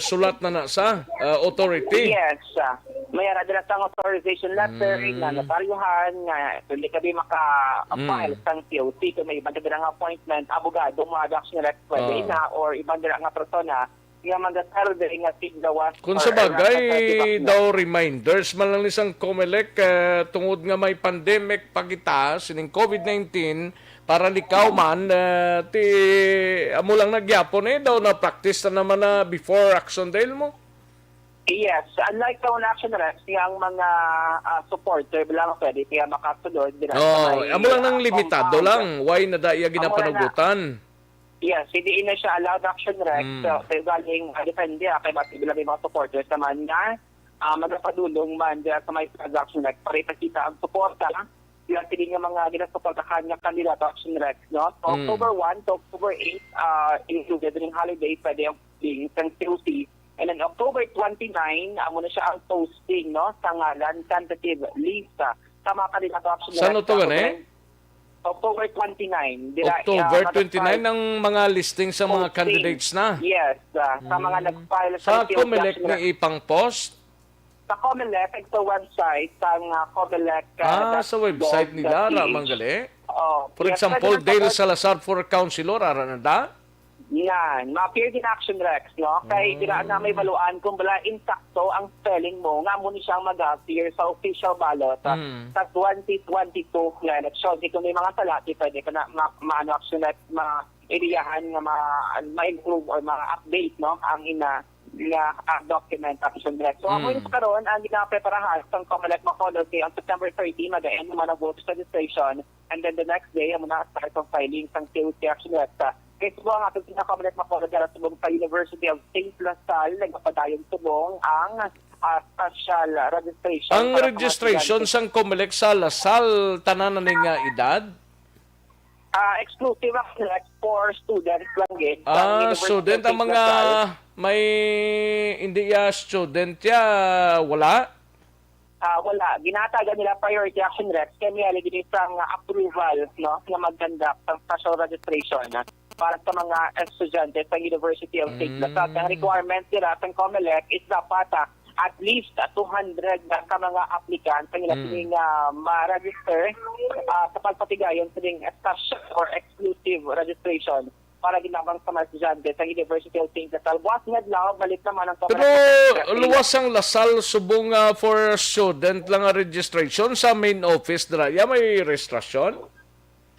sulat na na sa, ah, authority. Yes, ah. May ara dira sang authorization letter, Mm. nga notaryohan, nga hindi ka di maka-file Mm. sang C O C kung may iban ka dira nga appointment, abogado mo, Action Rex, pwede Oh. na, or iban dira nga persona nga magaserve nga tiglawas Kung or sa bagay, nasa-, daw reminders man lang ni sang Comelec, ah, tungod nga may pandemic pa kita sining COVID nineteen, para likaw man, ah, ti, amo lang na gyapon eh, daw na-practice na naman na before, Action Dale, mo? Yes, unlike sa una, Action Rex, nga ang mga, ah, supporter lang pwede kaya makasulod dira sa Oh, may, amo lang nang ah, limitado compound. Lang. Why na da iya Amo lang na. Ginapanugutan? Yes, hindi na siya allowed, Action Rex. Mm. So, kay galing, ah, depende, ah, kay mas bila may mga supporters naman nga, ah, magapadulong man dira sa may transaction, like, para ipakita ang suporta. Yung sige nga mga ginasuportahan nga kandidato, Action Rex, no? So, Mm. October one to October eight, ah, included ring holiday, pwede ang posting sa C O C. And then October twenty-nine, amo na siya ang posting, no, sa ngalan tentative list, ah, sa mga kandidato, Action Saan Rex, to sa gani? October, October twenty-nine. Dira, October ah, twenty-nine mag-start ang mga listing sa mga posting. Candidates na. Yes, ah, sa mga Mm. nag-file Sa C O C, Comelec Action na Rex. Ipang-post? Sa Comelec, sa website, sa nga Comelec, ah, Ah, dot sa website gov nila, dot P H. ra man gali? Oh, For yes, example, pwede Dale na sa Salazar for Councilor, ara na da? Yan, ma-appear din, Action Rex, no? Kay Mm. dira na may baluan kung bala insakto ang spelling mo, nga mo ni siyang mag-appear sa official ballot, ah, Mm. sa twenty twenty-two nga election. Di kung may mga sala, di pwede ka na ma-, maano, Action Rex, ma-ideyahan nga ma-, ma-improve or ma-update, no? Ang ina nga, ah, document, Action Rex. So, amo Mm. yung karon ang ginapreparahan sa Comelec Bacolod kay ang September thirty, mag-end naman ang voters registration. And then the next day, amo na start ang filing sang C O C, Action Rex. Kay subong ang atong pinaka-Comelec Bacolod dira subong sa University of Saint La Salle, nagapadayon subong ang, ah, special registration Ang para sa mga registration estudyante. Sang Comelec sa La Salle, tanan na ni nga edad? Ah, exclusive, Action Rex, for students lang gid sa Ah, University student of ang Saint mga La Salle. May hindi ya student ya, wala? Ah, wala. Ginatagan nila priority, Action Rex, kay may alleged sang approval, no, nga mag-conduct ang special registration para sa mga estudyante sa University of Saint La Salle. Ang Mm. requirement nila sa Comelec is dapat, ah, at least, ah, two hundred na ka mga applicants ang ila Mm. sining, ah, ma-register, ah, sa pagpatigayon sining special or exclusive registration para gid lamang sa mga estudyante sa University of Saint Lasal. Buwas nga adlaw, balik naman ang Pero Comelec Expressway. Luwas ang Lasal subong nga for student lang ang registration sa main office dira. Ya may registrasyon?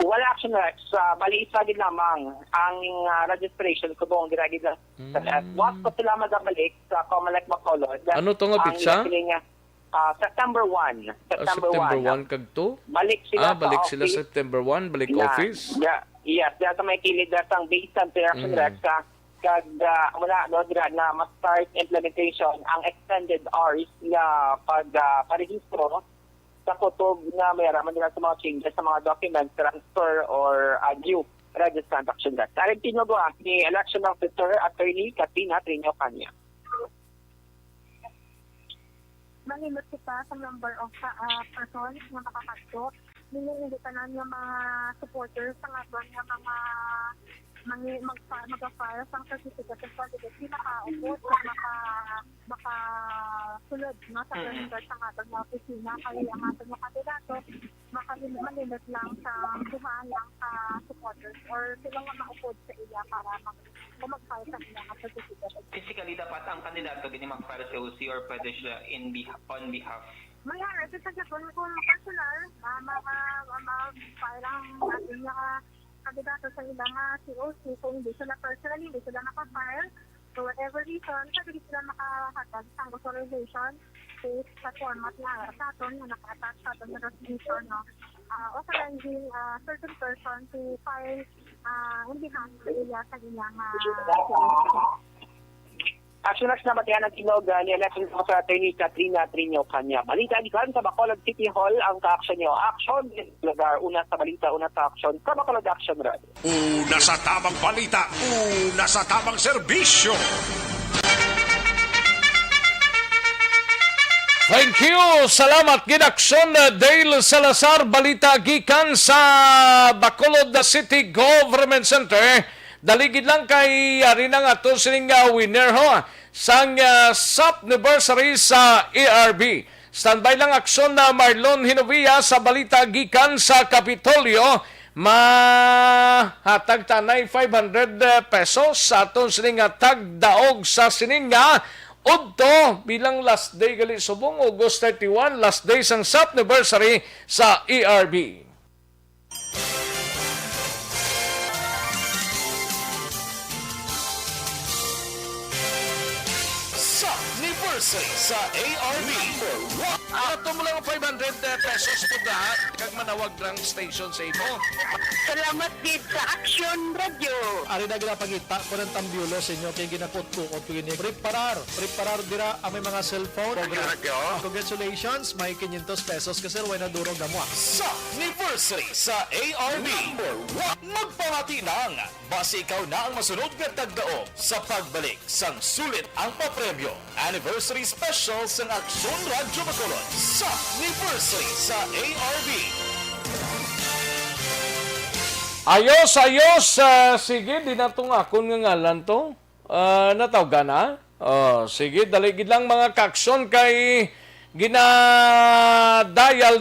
Wala, Action Rex. Ah, bali, isa gid lamang ang, ah, registration subong dira gid sa Mm. Buwas pa sila magabalik sa Comelec Bacolod. Ano to nga Ang petsa? Ila sini nga, ah, September one. Ah, September September one. One kag two? Balik sila Ah, sa balik sila office. September one, balik Na, office? da-, yes, diya sa may kilid na sang base sa Interaction Mm. Rex, ah, kag, ah, wala, no, dira na ma-start implementation ang extended hours nga pag, ah, parehistro sa kutob nga may araman nila sa mga changes sa mga documents, transfer, or, ah, new registrant, Action Rex. Aring tinugo, ah, ni Election Officer Attorney Katrina Trinio Canya. Manimot kita sa number of, ah, persons nga makakadto. Meaning, hindi tanan nga mga supporters sa aton nga mga mangi-, magpa-, mag-file sang certificate of candidacy, makaupod, maka-, makasulod, no, sa Mm. printer sa aton nga opisina. Kaya ang aton nga kandidato, makalim-, malimit lang sa duha lang ka supporters or sila nga maupod sa iya para mag-, kung mag-file sa iya nga certificate. Physically, dapat ang kandidato gani mag-file sa O C or pwede siya in beh-, on behalf? May harap sa Japon kung personal, ah, ma-, ma-, ma-, ma-file ang ating mga kandidato sa ilang, ah, C O C. Kung hindi sila personally, hindi sila maka-file, for whatever reason, pwede sila makahatag sang authorization based sa format nga sa aton, nga naka-attach sa aton nga resolution, no? Ah, authorizing, ah, certain person to file, ah, in behalf sa iya, sa ilang, ah, C O C. Action Rex, nabatian ang tingog, ah, ni Election Officer Attorney Katrina Trinio Canya. Balita gikan sa Bacolod City Hall ang kaaksyon niyo. Action, lugar, una sa balita, una sa aksyon, sa Bacolod Action Radio. Una sa tamang balita, una sa tamang serbisyo. Thank you. Salamat gid, Action, uh, Dale Salazar. Balita gikan sa Bacolod City Government Center. Dali gid lang kay ari na nga to sining, uh, winner ho sang, uh, SAP anniversary sa A R B. Standby lang, Action, na Marlon Hinovia sa balita gikan sa Kapitolyo. Mahatag tanay five hundred pesos sa aton sining nga tagdaog sa sining nga udto bilang last day gali subong August thirty-one, last day sang SAP anniversary sa A R B. SAP anniversary sa A R B. Number one. Ato mo lang five hundred pesos po da, kag manawag rang station sa imo. Salamat gid sa Action Radio. Ari na ginapangita ko ng tambiulo sa inyo kay ginakutkuot ko ini. Preparar, preparar dira ang may mga cellphone. Action Radio. Congratulations, may quinientos pesos ka, sir, way na durog na mo, ah. SAP anniversary sa A R B. Number one. Magpamati lang, basi ikaw na ang masunod nga tagdaog sa pagbalik sang sulit ang papremyo. Anniversary Special sang Aksyon Radyo Bacolod, SAP anniversary sa A R B. Ayos, ayos. Ah, sige, di na tong akon nga ngalan to. Ah, natawgan na? Oh, sige, dali gid lang, mga kaaksyon, kay ginadial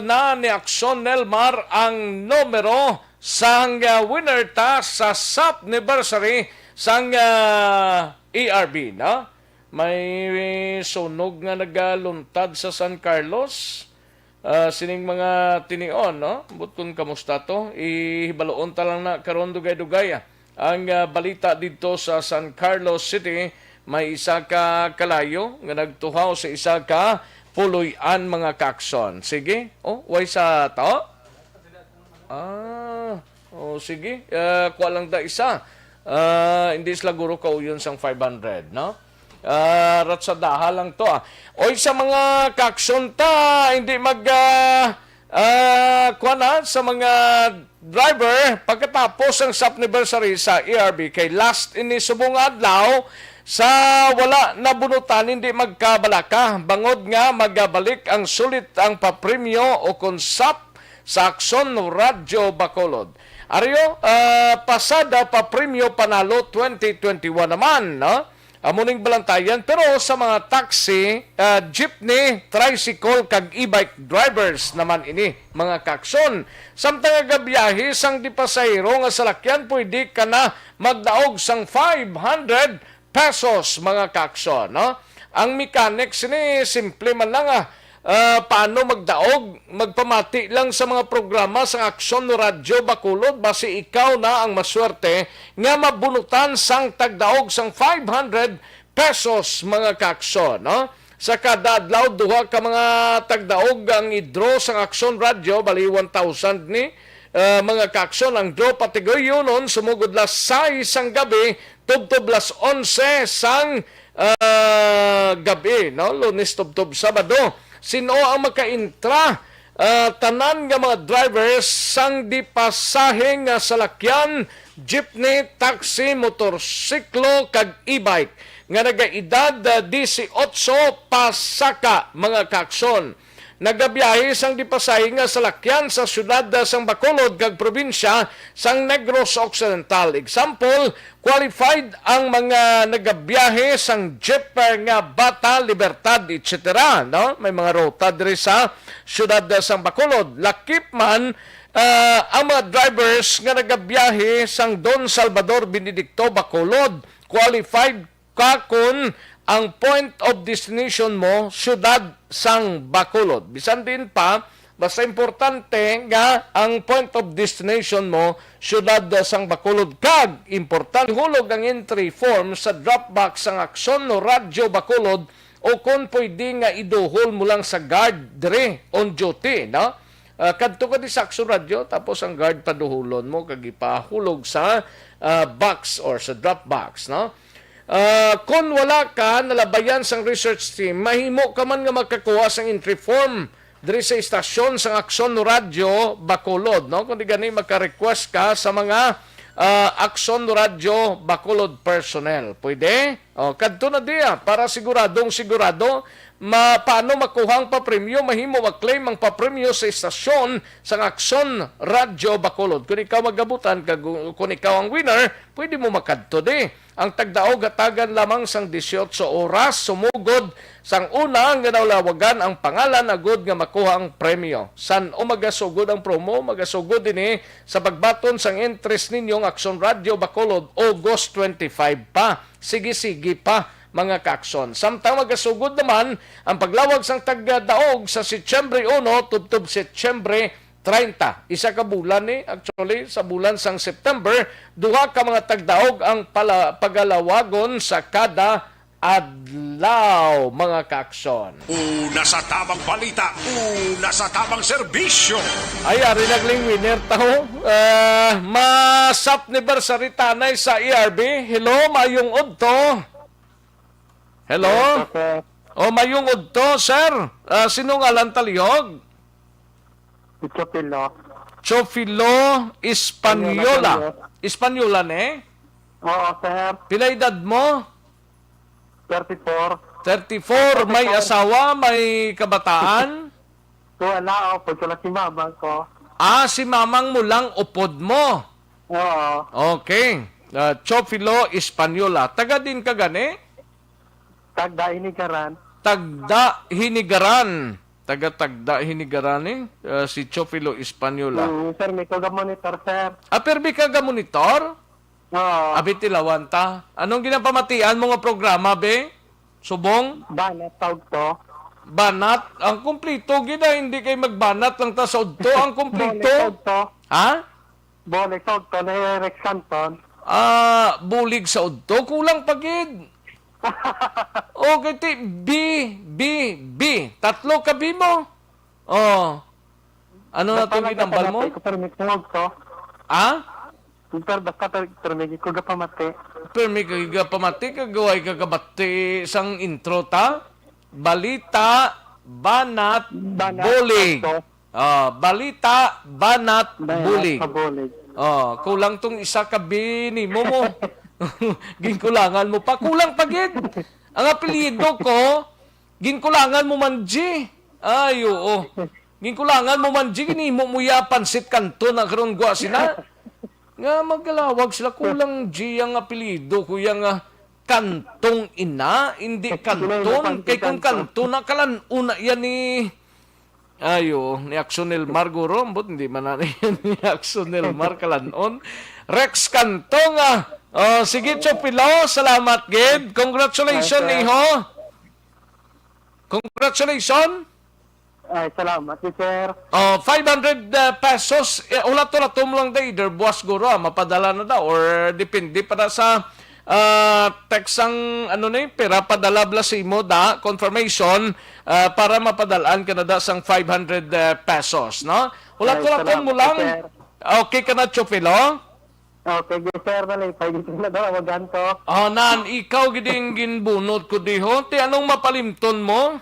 na ni Aksyon Nelmar ang numero sang, ah, winner ta sa SAP anniversary sang, ah, A R B, no? May sunog nga nagaluntad sa San Carlos. Ah, sining mga tinion, no? Ambot kun kamusta to. Ihibaloon ta lang na karon dugay-dugay, ah. Ang, ah, balita didto sa San Carlos City, may isa ka kalayo nga nagtuhaw sa isa ka puloy-an, mga kaaksyon. Sige. Oh, way sa to? Ah, oh, sige. Ah, kuha lang ta isa. Ah, hindi sila guro kauyon sang five hundred, no? Ah, ratsadaha lang to, ah. Oy, sa mga kaaksyon ta, hindi mag, ah, ah, kuha na, sa mga driver, pagkatapos ang SAP anniversary sa A R B, kay last ini subong adlaw, sa wala nabunutan, hindi magkabalaka, bangod nga magabalik ang sulit ang papremyo o kon SAP sa Aksyon Radyo Bacolod. Ari o, ah, pasada pa Premyo Panalo twenty twenty-one naman, no? Amo ning balantayan, pero sa mga taxi, ah, jeepney, tricycle, kag e-bike drivers naman ini, mga kaakson. Samtang nga gabiyahe sang di pasahero nga salakyan, pwede ka na magdaog sang five hundred pesos, mga kaakson, no? Ang mechanics ni simple man lang, ah, ah, paano magdaog? Magpamati lang sa mga programa sang Aksyon Radyo Bacolod, basi ikaw na ang maswerte nga mabunutan sang tagdaog sang five hundred pesos, mga kaakson, no? Sa kada adlaw, duha ka mga tagdaog ang i-draw sang Aksyon Radyo, bali one thousand ni, ah, mga kaakson. Ang draw patiguyunon sumugod las sais sang gabi tubtob las onse sang, ah, gabi, no? Lunes tubtob Sabado. Sino ang makaintra? Ah, tanan nga mga drivers sang di pasahe nga salakyan, jeepney, taxi, motorsiklo, kag e-bike nga nagaedad, ah, disiotso pasaka, mga kaakson. Nagabiyahe sang di pasahe nga salakyan sa siyudad, ah, sang Bacolod kag probinsya sang Negros Occidental. Example, qualified ang mga nagabiyahe sang jeep nga Bata, Libertad, et cetera, no? May mga ruta diri sa siyudad sang Bacolod. Lakip man, ah, ang mga drivers nga nagabiyahe sang Don Salvador Benedicto, Bacolod, qualified ka kon ang point of destination mo siyudad sang Bacolod. Bisan diin pa, basta importante nga ang point of destination mo siyudad sang Bacolod, kag importante hulog ang entry form sa drop box sang Aksyon Radyo Bacolod, o kon pwede nga iduhol mo lang sa guard diri on duty, no? Ah, kadto ka di sa Aksyon Radyo, tapos ang guard paduholon mo kag ipahulog sa, ah, box or sa drop box, no? Ah, kon wala ka nalabayan sang research team, mahimo ka man nga makakuha sang entry form diri sa istasyon sang Aksyon Radyo Bacolod, no? Kung di gani, maka-request ka sa mga, ah, Aksyon Radyo Bacolod personnel. Pwede? O, kadto na diya para siguradong sigurado. Ma-, paano makuha ang papremyo? Mahimo mag-claim ang papremyo sa istasyon sang Aksyon Radyo Bacolod. Kung ikaw magabutan, kag kung ikaw ang winner, pwede mo makadto di. Ang tagdaog hatagan lamang sang disiotso oras sumugod sang una nga nalawagan ang pangalan agud nga makuha ang premyo. San-o magasugod ang promo? Magasugod ini sa pagbaton sang entries ninyo nga Aksyon Radyo Bacolod, August twenty-five pa. Sige-sige pa, mga kaakson. Samtang magasugod naman ang paglawag sang tagdaog sa Setyembre uno tubtob Setyembre treinta. Isa ka bulan ni, actually, sa bulan sang September, duha ka mga tagdaog ang pala-, pagalawagon sa kada adlaw, mga kaakson. Una sa tamang balita, una sa tamang serbisyo. Ay, ari nagling winner taho. Ah, masap ni Bersarit Tanay sa E R B. Hello, mayong udto. Hello? Yes, sir. O, mayong udto, sir. Ah, sino ngalan talihog? Si Chofilo. Chofilo Española. Española, sir. Española, ne? Oo, sir. Pila edad mo? Thirty-four. Thirty-four. May Thirty-four. Asawa, may kabataan? Wala, oh, pagkala si mama ko. Ah, si mamang mo lang upod mo. Oo. Okay. Ah, Chofilo Española. Taga din ka gani? Tagda Hinigaran. Tagda Hinigaran. Taga Tagda Hinigaran, eh. Ah, si Chofilo Española. Mm, sir, may ko ga-monitor, sir. Ah, permi ka ga-monitor? Oo. Abi, tilawan ta. Anong ginapamatian mo nga programa, be? Subong? Banat sa udto. Banat? Ang kumplito gid, ah. Hindi kay magbanat lang ta sa udto. Ang kumplito. Bole sa udto. Ha? Bole sa udto ni Rex Canton. Ah, bulig sa udto. Kulang pa gid. Okay, ti B, B, B. Tatlo ka B mo. Oh. Ano na Basta itong ginambal mo? nagkakabati ko, permi ko udto. Ha? Sir, basta per-, permi ko gapamati. Permi ka gapamati, kag way ka kabati sang intro ta? Balita, banat, Banat, bulig. Oto. Ah, balita, banat, Banat, bulig. Kabulig. Oh, kulang tong isa ka B nimo mo. Ginkulangan mo pa. Kulang pa gid. Ang apelyido ko, ginkulangan mo man, G. Ay, oo. Ginkulangan mo man, G, ginhimo mo ya pansit kanton na karon gwa sina. Nga magalawag sila, kulang G ang apelyido ko ya nga. Kantong ina, hindi Kanton. Kay kung Kanton na, kalan-on na yan ni, ayo, ni Aksyon Elmar, guro. Ambot, hindi man na ni Aksyon Elmar, kalan-on. Rex Kantong, ah. Oh, sige, Chopilo. Salamat, gid. Congratulations, Ay, sir. Iho. Congratulations. Ay, salamat, sir. Oh, five hundred, uh, pesos. Eh, ulat-ulat mo lang, day. Either buwas, guro, ah, mapadala na daw. Or depende pa na sa, ah, text ang, ano ni, pira padala bala sa imo, da, confirmation, ah, para mapadalaan ka na da sang five hundred, uh, pesos, no? Ulat-ulat mo lang. Ay, salamat, sir. Okay ka na, Chopilo? Okay, yes, sir. Nalipay, dito na daw, awagan ko. Oh, nan, ikaw gid ang ginbunot ko diho. Ti, anong mapalimton mo?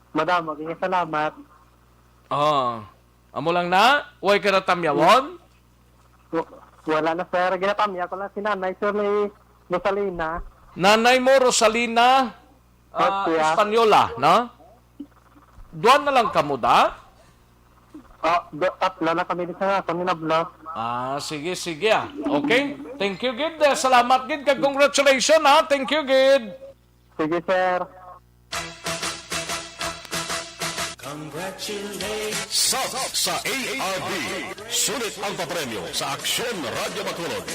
Madam, okay, salamat. Oh. Amo lang na? Way ka natamyawon? W-, wala na, sir. Ginatamya ko lang si nanay, sir, ni Rosalina. Nanay mo, Rosalina, ah, Opo, ya. Espanyola, no? Duha na lang kamo, da? Ah, do-, tatlo na kami di sa kami na vlog. Ah, sige, sige, ah. Okay. Thank you, gid. Eh, salamat, gid. Kag congratulations, ha. Thank you, gid. Sige, sir. Sub sa A R B. Sulit ang papremyo sa Aksyon Radyo Bacolod.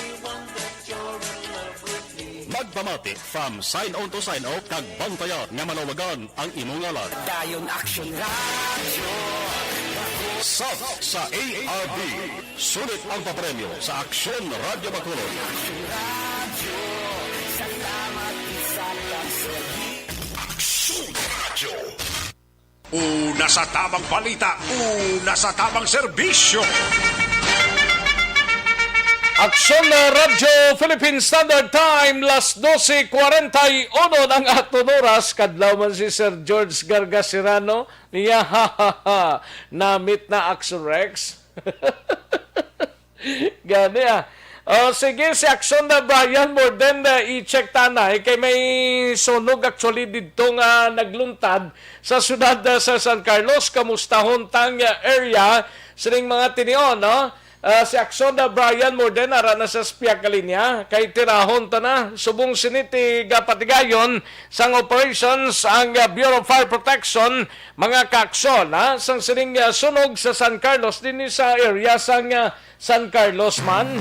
Magpamati from sign on to sign off kag bantayan nga malawagan ang imong ngalan. Dayon Aksyon Radyo. Sub sa A R B. Sulit ang papremyo sa Aksyon Radyo Bacolod. Aksyon Radyo. Una sa tamang balita, una sa tamang serbisyo. Aksyon na Radyo Philippine Standard Time, las doce cuarenta y uno ng aton oras. Kadlaw man si Sir George Gargasirano. Niya, ha, ha, ha. Namit na, Aksyon Rex. Gani, ah. Oh, sige, si Aksyon na Brian Morden, ah, i-check ta na, eh, kay may sunog actually didto nga nagluntad sa siyudad, ah, sa San Carlos. Kamustahon tang, ah, area sining mga tinion, no? Ah, si Aksyon na Brian Morden, ara na sa spiak ka linya, kay tirahon ta na. Subong sini ti gapatigayon sang operations ang, ah, Bureau of Fire Protection, mga kaaksyon, ha, sang sining, ah, sunog sa San Carlos, dinhi sa area sang, ah, San Carlos man.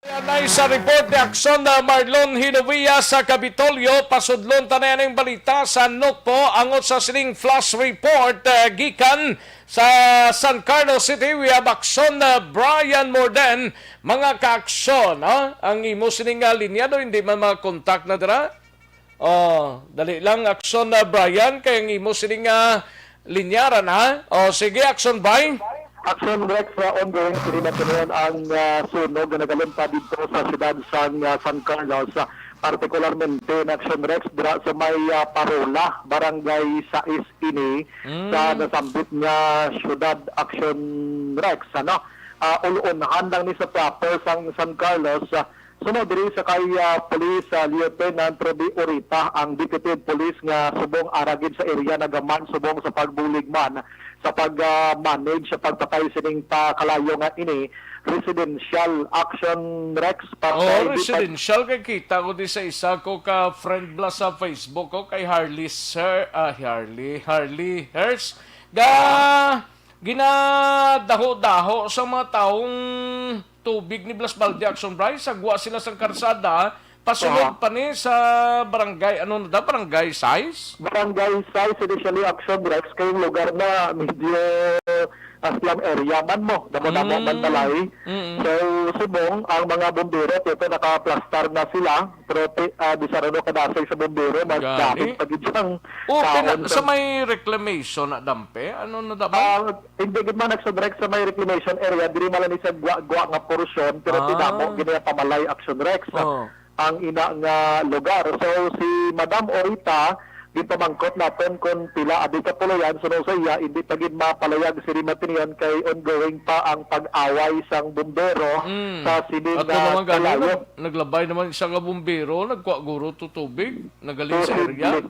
Anay sa report ni Aksyon na Marlon Hinovia sa Kapitolyo. Pasudlon ta na ning balita sa Nokpo angot sa sining flash report, ah, gikan sa San Carlos City. We have Aksyon na Brian Morden. Mga kaaksyon, ha? Ang imo sining nga linya, do, hindi man makakontak na dira? Oh, dali lang, Aksyon na Brian, kay ang imo sining nga linya ra na. Oh, sige, Aksyon, Bay. Aksyon, Rex, sa ongoing sini napunuan ang, ah, sunog nga nagaluntad dito sa siyudad sang, ah, San Carlos, ah, partikularmente na Aksyon Rex dira sa may, ah, Parola, Barangay Sais ini Mm. sa nasambit nga siyudad, Aksyon Rex, ano? Ah, ulunhan lang ni sa proper sang San Carlos, ah, Sunod diri sa kay, ah, Police, ah, Lieutenant Ruby Orita, ang Deputy Police nga subong ara gid sa area nagaman subong sa pagbulig man sa pag, ah, manage sa pagpatay sining pakalayo nga ini residential action, Rex, para Oh, hindi pa residential kay kita ko di sa isa ko ka friend bla sa Facebook ko kay Harley Sir, ah, Harley, Harley Hers. Ga, ginadaho-daho sa mga taong tubig ni Blas Balde, Action Bryce, sagwa sila sang karsada, pasulod Aha. pa ni sa barangay, ano na daw, barangay Sais? Barangay Sais, initially, Action Bryce, kayong lugar na medyo, ah, slum area man mo, damo-damo man Mm. balay. Mm-mm. So, subong, ang mga bumbero, ito, nakaplastar na sila, pero ti-, ah, di sa rano kadasig sa bumbero, mas Gani? dapit pa gid siyang Oh, kaon pina-, sa sa may reclamation na dampe? Ano na daw? Ah, hindi gid man nagsubrek sa may reclamation area, diri man lang ni sa gwa-gwa nga porsyon, pero Ah. tinamo gid niya pamalay Action Rex, Oh. ang ina nga lugar. So, si Madam Orita, gipamangkot naton kung pila abi ka puloy-an, suno sa iya, hindi pa gid mapalayag si Rimatinian kay ongoing pa ang pag-away sang bumbero Mm. sa sining Ato nga naman gani, kalayo. nag-, naglabay naman isa nga bumbero, nagkuha guro to tubig, nagaling sa area. Posible.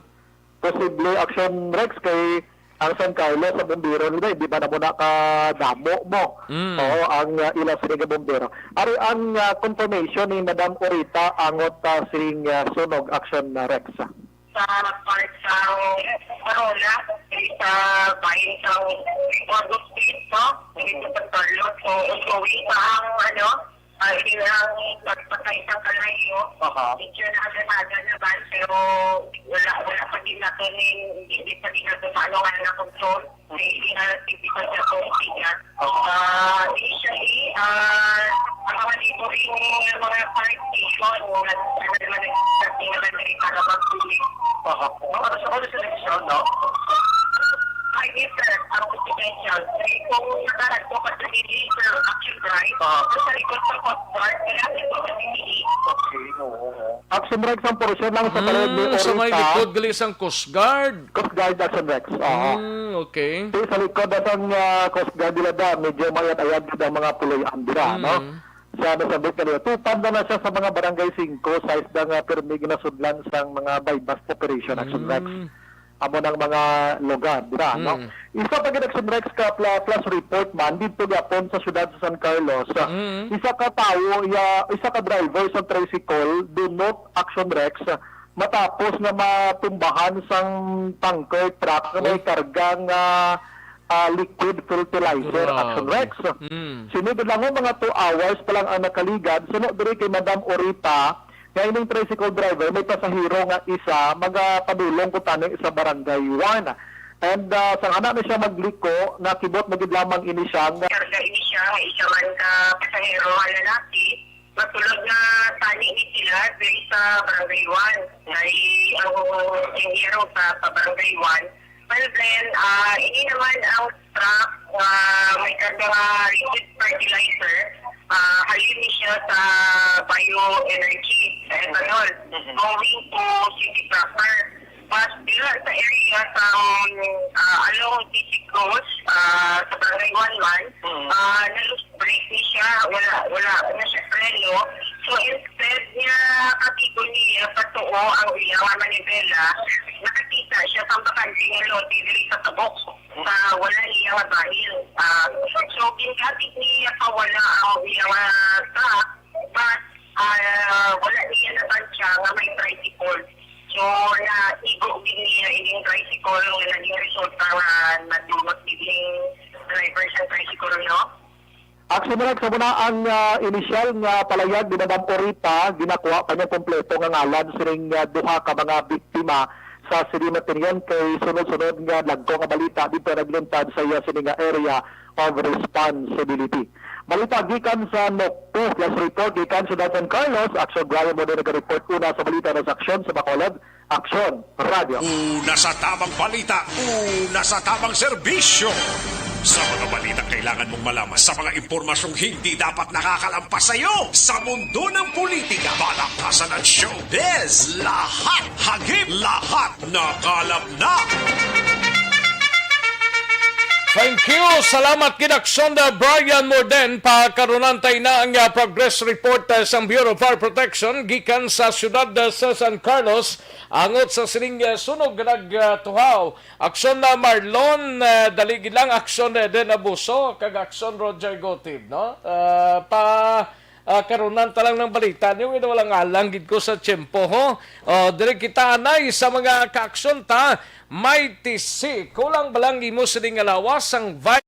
Posible, Action Rex, kay Ang San Carlos sa bumbero nila, hindi ba na muna ka damo mo? Mm. Oo, ang, ah, ila sini nga bumbero. Ari ang, ah, confirmation ni Madam Orita angot, ah, sining, ah, sunog, Action, ah, Rex. Sa part sa Corona, sa bayan sa Corpus Christi, no? Dito sa Carlos. So, on the way pa ang, ano, ah, ilang pagpatay sa kalayo. Aha. Medyo naagarada naman, pero wala, wala pa din nato ning, hindi pa din nato maano nga na-control. May ilang activities na po siya. Ah, initially, ah, ang mga neighboring nga mga fire station, nag-, ano naman, nag-start naman rin para magtuli. Aha. Ano sa, ano sa eleksyon, no? Ay, yes, sir. Ang potential. Eh, kung nakaradto ka sa dili, sir, action drive, Ah. Sa likod sa Coast Guard, malapit po sa dili. Okay, oo, oo. Action Rex ang portion lang sa balay ni Mm, sa may Orita. Likod gali sang Coast Guard. Coast Guard, Action Rex. Oo. Mm, okay. Di sa likod na sang, ah, Coast Guard nila da, medyo mayat-ayat gid ang mga puloy-an dira, no? Mm. Sa nasabit kanila, tupad na na siya sa mga barangay singko, sais da nga pirmi ginasudlan sang mga buy-bust operation, Action Rex. Mm. Amo nang mga lugar, di ba, no? Mm. Isa pa gid, Action Rex, ka pla-, flash report man dito gyapon sa siyudad sa San Carlos. Mm. Isa ka tawo, ya, isa ka driver sa tricycle, dunot, Action Rex, matapos nga matumbahan sang tanker truck nga may Uy. Karga nga, ah, liquid fertilizer, Grabe. Action Rex. Mm. Sini gid lang, oh, mga two hours pa lang ang nakaligad, suno diri kay Madam Orita, nga ining tricycle driver may pasahero nga isa magapadulong ko tani sa Barangay One. And, ah, sang ana na siya magliko, nakibot na gid lamang ini siya nga Karga ini siya nga isa man ka pasahero nga lalaki. Matulog na tani ni sila diri sa Barangay One. Kay ang engineer sa, sa Barangay One. Well, then, ah, ini naman ang truck, ah, may karga nga liquid fertilizer. Ah, halin ni siya sa bioenergy, sa ethanol, Mhm. Going to city proper. Mas dira sa area sa, um, ah, along D C Cross, ah, sa Barangay One man, Mhm. ah, nalus-, break ni siya, wala, wala na siya preno. So, instead nga katigon niya patuo ang iya nga manibela, nakakita siya sa bakante nga lote diri sa tabok, sa wala niya nga bahin. Ah, so, ginkabig niya pa wala ang iya nga truck, but, ah, wala niya natansya nga may tricycle. So, naigo gid niya ining tricycle nga naging resulta nga nadunot gid ning driver sa tricycle, no? Action Rex, amo na ang, ah, inisyal nga palayag ni Madam Orita, ginakuha pa niya kompleto nga ngalan sining, ah, duha ka mga biktima sa sini matinion kay sunod-sunod nga dagko nga balita dito nagluntad sa iya sini nga area of responsibility. Balita gikan sa Nokpo, plus report gikan sa San Carlos, Action Brian mo din nag-report una sa balita na sa aksyon sa Bacolod. Aksyon Radio. Una sa tamang balita, una sa tamang serbisyo. Sa mga balitang kailangan mong malaman, sa mga impormasyong hindi dapat nakakalampas sa iyo, sa mundo ng politika, balaktasan at showbiz, lahat hagip, lahat nakalap na. Thank you. Salamat gid, Aksyon Brian Morden. Pakarunan tayo na ang, ah, progress report, ah, sang Bureau of Fire Protection gikan sa siyudad, ah, sa San Carlos. Angot sa sining, ah, sunog nga nagtuhaw, Aksyon na Marlon, ah, dali gid lang, Aksyon Eden Abuso, kag Aksyon Roger Gotib, no? Ah, pa, ah, karunan ta lang ng balita niyo, ino walang alang gid ko sa tiyempo, ho? Oh, diri kita anay sa mga kaaksyon ta, may tisi, kulang ba lang imo sining nga lawas ang vi-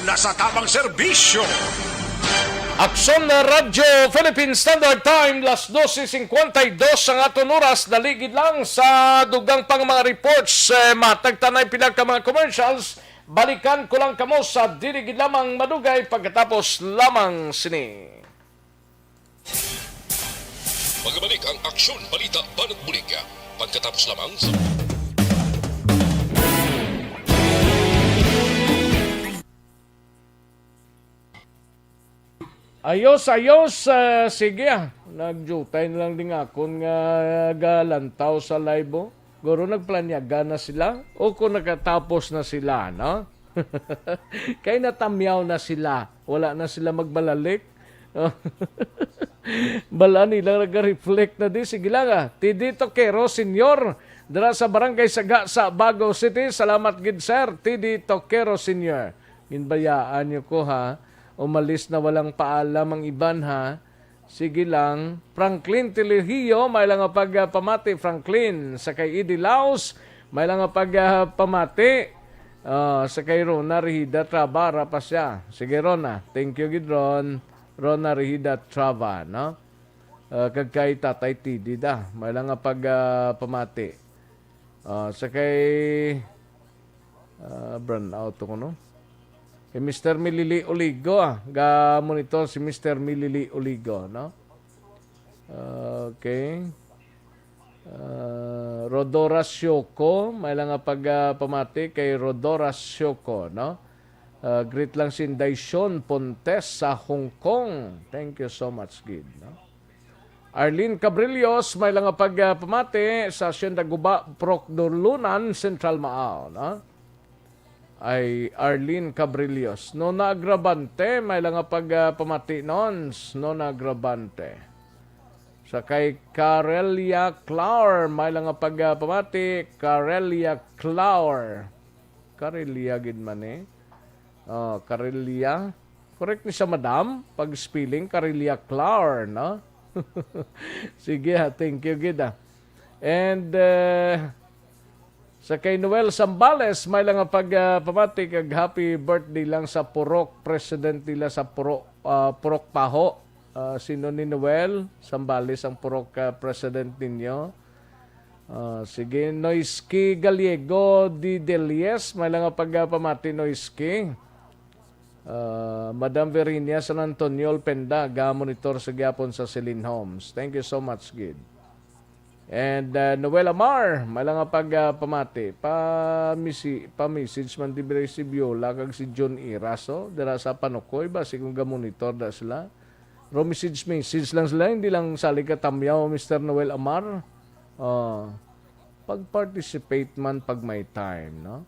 na sa tamang serbisyo. Aksyon na Radyo Philippine Standard Time, las dose cincuenta y dos ang aton oras. Daligid lang sa dugang pang mga reports. Eh, matag tanay pila ka mga commercials. Balikan ko lang kamo sa diligid lamang madugay pagkatapos lamang sini. Magbalik ang Aksyon Balita Banat Bulig pagkatapos lamang sa Ayos, ayos. Ah, sige, ah. Nagjutay na lang din akon nga galantaw sa live, oh. Guro nagplanyaga na sila o kung nakatapos na sila, no? Kay natamyaw na sila. Wala na sila magbalalik. Balaan nilang nag-reflect na di. Sige lang, ah. T D Toquero Senior, dira sa Barangay Sagasa, Bago City. Salamat gid, sir. T D Toquero Senior. Ginbayaan niyo ko, ha. Umalis na walang paalam ang iban, ha. Sige lang. Franklin Tilihio, may lang nga pagpamati, Franklin. Sa kay Eddie Laos, may lang nga pagpamati. Ah, sa kay Rona Rehida Traba, ara pa siya. Sige, Rona. Thank you, gid, Ron. Rona Rehida Traba, no? Ah, kag kay Tatay T D da. May lang nga pagpamati. Ah, sa kay, ah, brownout ko, no? Kay Mister Milili Oligo, ah. Ga-monitor si Mister Milili Oligo, no? Okay. Ah, Rodora Sioko, may lang nga pag, ah, pamati kay Rodora Sioko, no? Ah, greet lang si Inday Sean Pontes sa Hong Kong. Thank you so much, gid, no? Arlene Cabrillos, may lang nga pag, ah, pamati sa Hacienda Guba, Purok Dulunan, Central Maao, no? Ay Arlene Cabrillos. Nona Agravante, may lang nga pag, ah, pamati, Nons. Nona Agravante. Sa kay Carelia Clower, may lang nga pag, ah, pamati. Carelia Clower. Carelia gid man, eh. Oh, Carelia. Correct ni siya, madam. Pag spelling, Carelia Clower, no? Sige, ha. Thank you, gid, ah. And, uh, sa kay Noel Sambales, may lang nga pag, ah, pamati kag happy birthday lang sa purok president nila sa purok, ah, purok Paho. Ah, sino ni Noel Sambales ang purok, ah, president ninyo? Ah, sige, Noiski Gallego de Delies, may lang nga pag, ah, pamati, Noiski. Ah, Madam Verinia San Antonio Olpenda, ga-monitor sa gyapon sa Celine Homes. Thank you so much, gid. And, uh, Noel Amar, may lang nga pag, uh, pamati. Pa misi-, pa message man di ba si Viola kag si John Iraso dira sa Panukoy ba, si kung ga-monitor da sila. Ro message, message lang sila, hindi lang salig ka tamyaw, Mister Noel Amar. Uh, pag-participate man pag may time, no?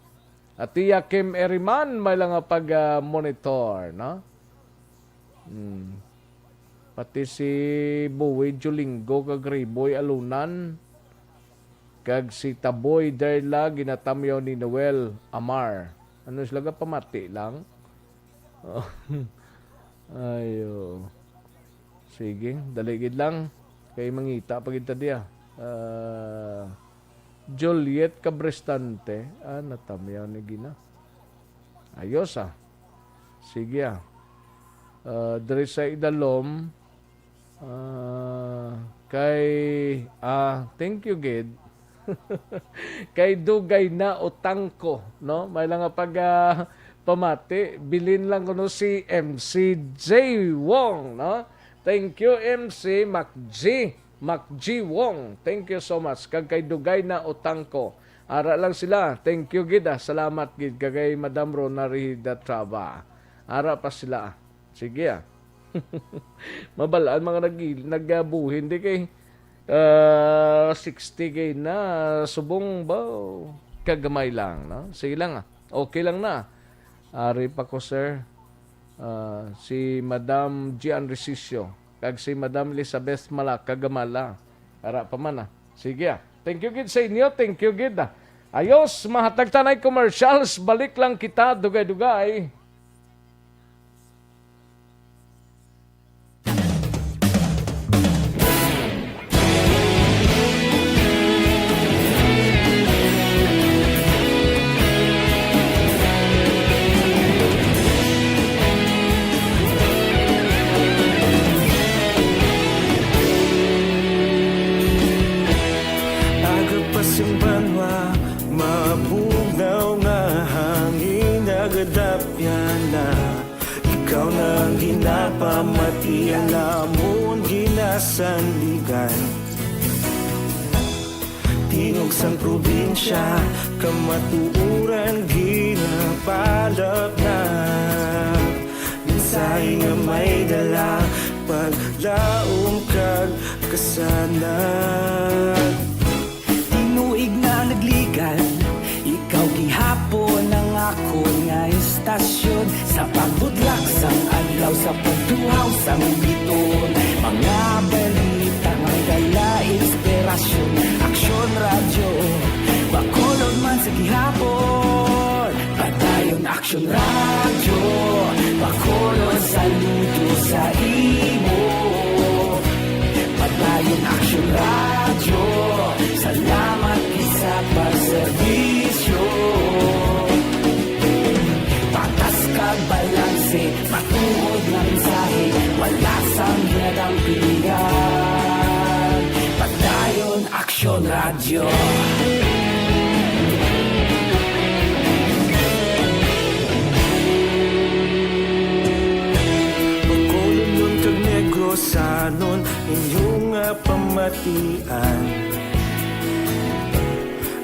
At iya Kim Eriman, may lang nga pag, uh, monitor, no? Hmm. Pati si Boy Julingo kag Riboy Alunan, kag si Taboy Derla ginatamyaw ni Noel Amar. Ano sila, gapamati lang? Oh. Ayo. Sige, dali gid lang. Kay mangita pa gid ta diya. Ah, Juliet Cabrestante. Ah, natamyaw ni gina. Ayos, ah. Sige, ah. Ah, diri sa idalom, ah, kay, ah, thank you, gid. Kay dugay na utang ko, no? May lang nga pag, ah, pamati, bilin lang kuno si M C J Wong, no? Thank you, M C Mac G. Mac G Wong, thank you so much. Kag kay dugay na utang ko. Ara lang sila. Thank you gid, ah. Salamat gid. Kag kay Madam Rona Rehida Traba. Ara pa sila. Sige, ah. Mabalaan mga nag-, nagabuhin di kay, ah, sixty kay na subong ba? Kagamay lang, no? Sige lang, ah. Okay lang na. Ari pa ko, sir. Ah, si Madam Gian Resicio, kag si Madam Elizabeth Malaka Gamala. Ara pa man, ah. Sige, ah. Thank you gid sa inyo. Thank you gid, ah. Ayos, mahatag tanay commercials. Balik lang kita, dugay-dugay. Mabugnaw nga hangin nagadapyan na. Ikaw na ang ginapamatian namon ginasandigan. Tingog sang probinsya, kamatuoran ginapalap na. Mensahe nga may dala, paglaom kag kasanag. Tinuig na nagligan, ikaw gihapon ang akon nga istasyon. Sa pagbutlak sang adlaw, sa pagtuhaw sang biton, mga balita nga may dala inspirasyon. Aksyon Radyo, Bacolod man sa gihapon. Padayon Aksyon Radyo, Bacolod, saludo sa imo. Padayon Aksyon Radyo, salamat gid sa pagserbisyo. Patas kag balanse, matuod nga mensahe, wala sang ginadampigan. Padayon Aksyon Radyo. Bacolodnon kag Negrosanon, inyo nga pamatian.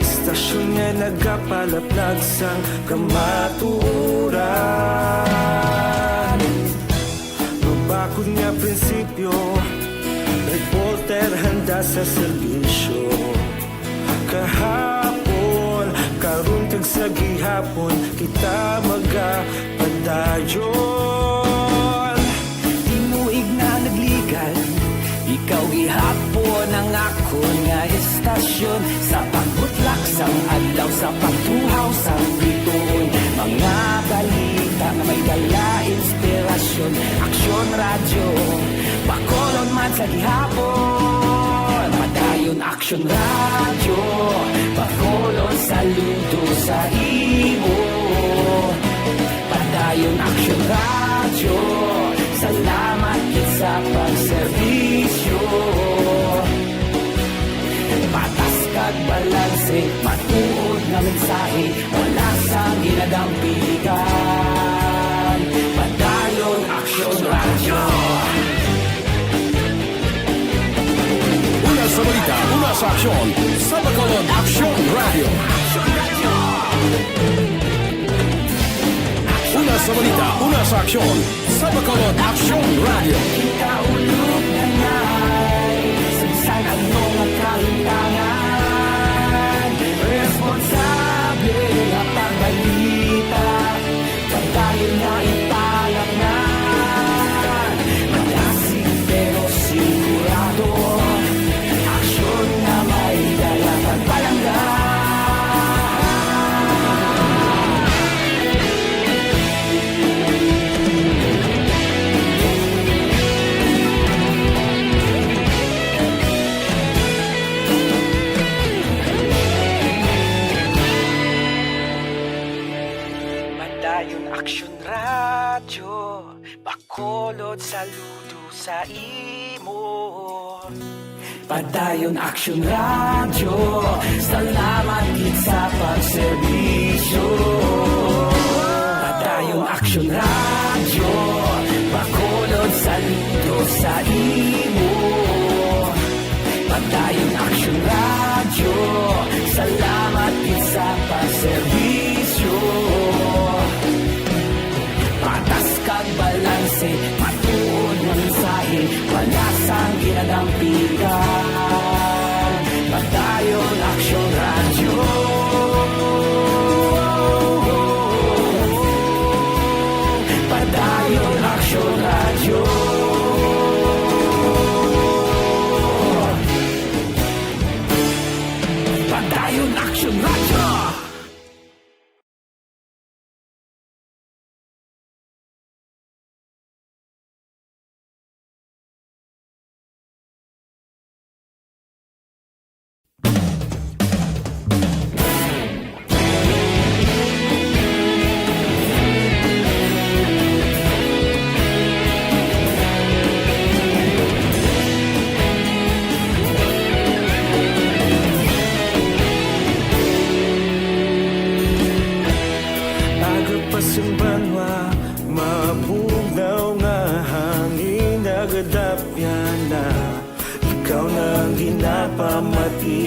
Istasyon nga nagapalaplag sang kamatuoran. Mabakod nga prinsipyo, reporter handa sa serbisyo. Kahapon, karon kag sa gihapon, kita magapadayon. Tinuig na nagligan, ikaw gihapon ang akon nga istasyon. Sa pagbutlak sang adlaw, sa pagtuhaw sang bituon, mga balita nga may dala inspirasyon. Aksyon Radyo, Bacolod man sa gihapon. Padayon Aksyon Radyo, Bacolod, saludo sa imo. Padayon Aksyon Radyo, salamat gid sa pagserbisyo. Patas kag balanse, matuod nga mensahe, wala sang ginadampigan. Padayon Aksyon Radyo. Una sa balita, una sa aksyon, sa Bacolod Aksyon Radyo. Una sa balita, una sa aksyon, sa Bacolod Aksyon Radyo. Ikaulo na ngay, sa bisan ano nga kahimtangan, responsable nga pagbalita, padayon nga ipalangnan. Malasig pero sigurado, aksyon nga may dala pagpalangga. Padayon Aksyon Radyo, Bacolod, saludo sa imo. Padayon Aksyon Radyo, salamat gid sa pagserbisyo. Padayon Aksyon Radyo, Bacolod, saludo sa imo. Padayon Aksyon Radyo, salamat gid sa pagserbisyo. Patas kag balanse, matuod nga mensahe, wala sang ginadampigan. Padayon Aksyon Radyo.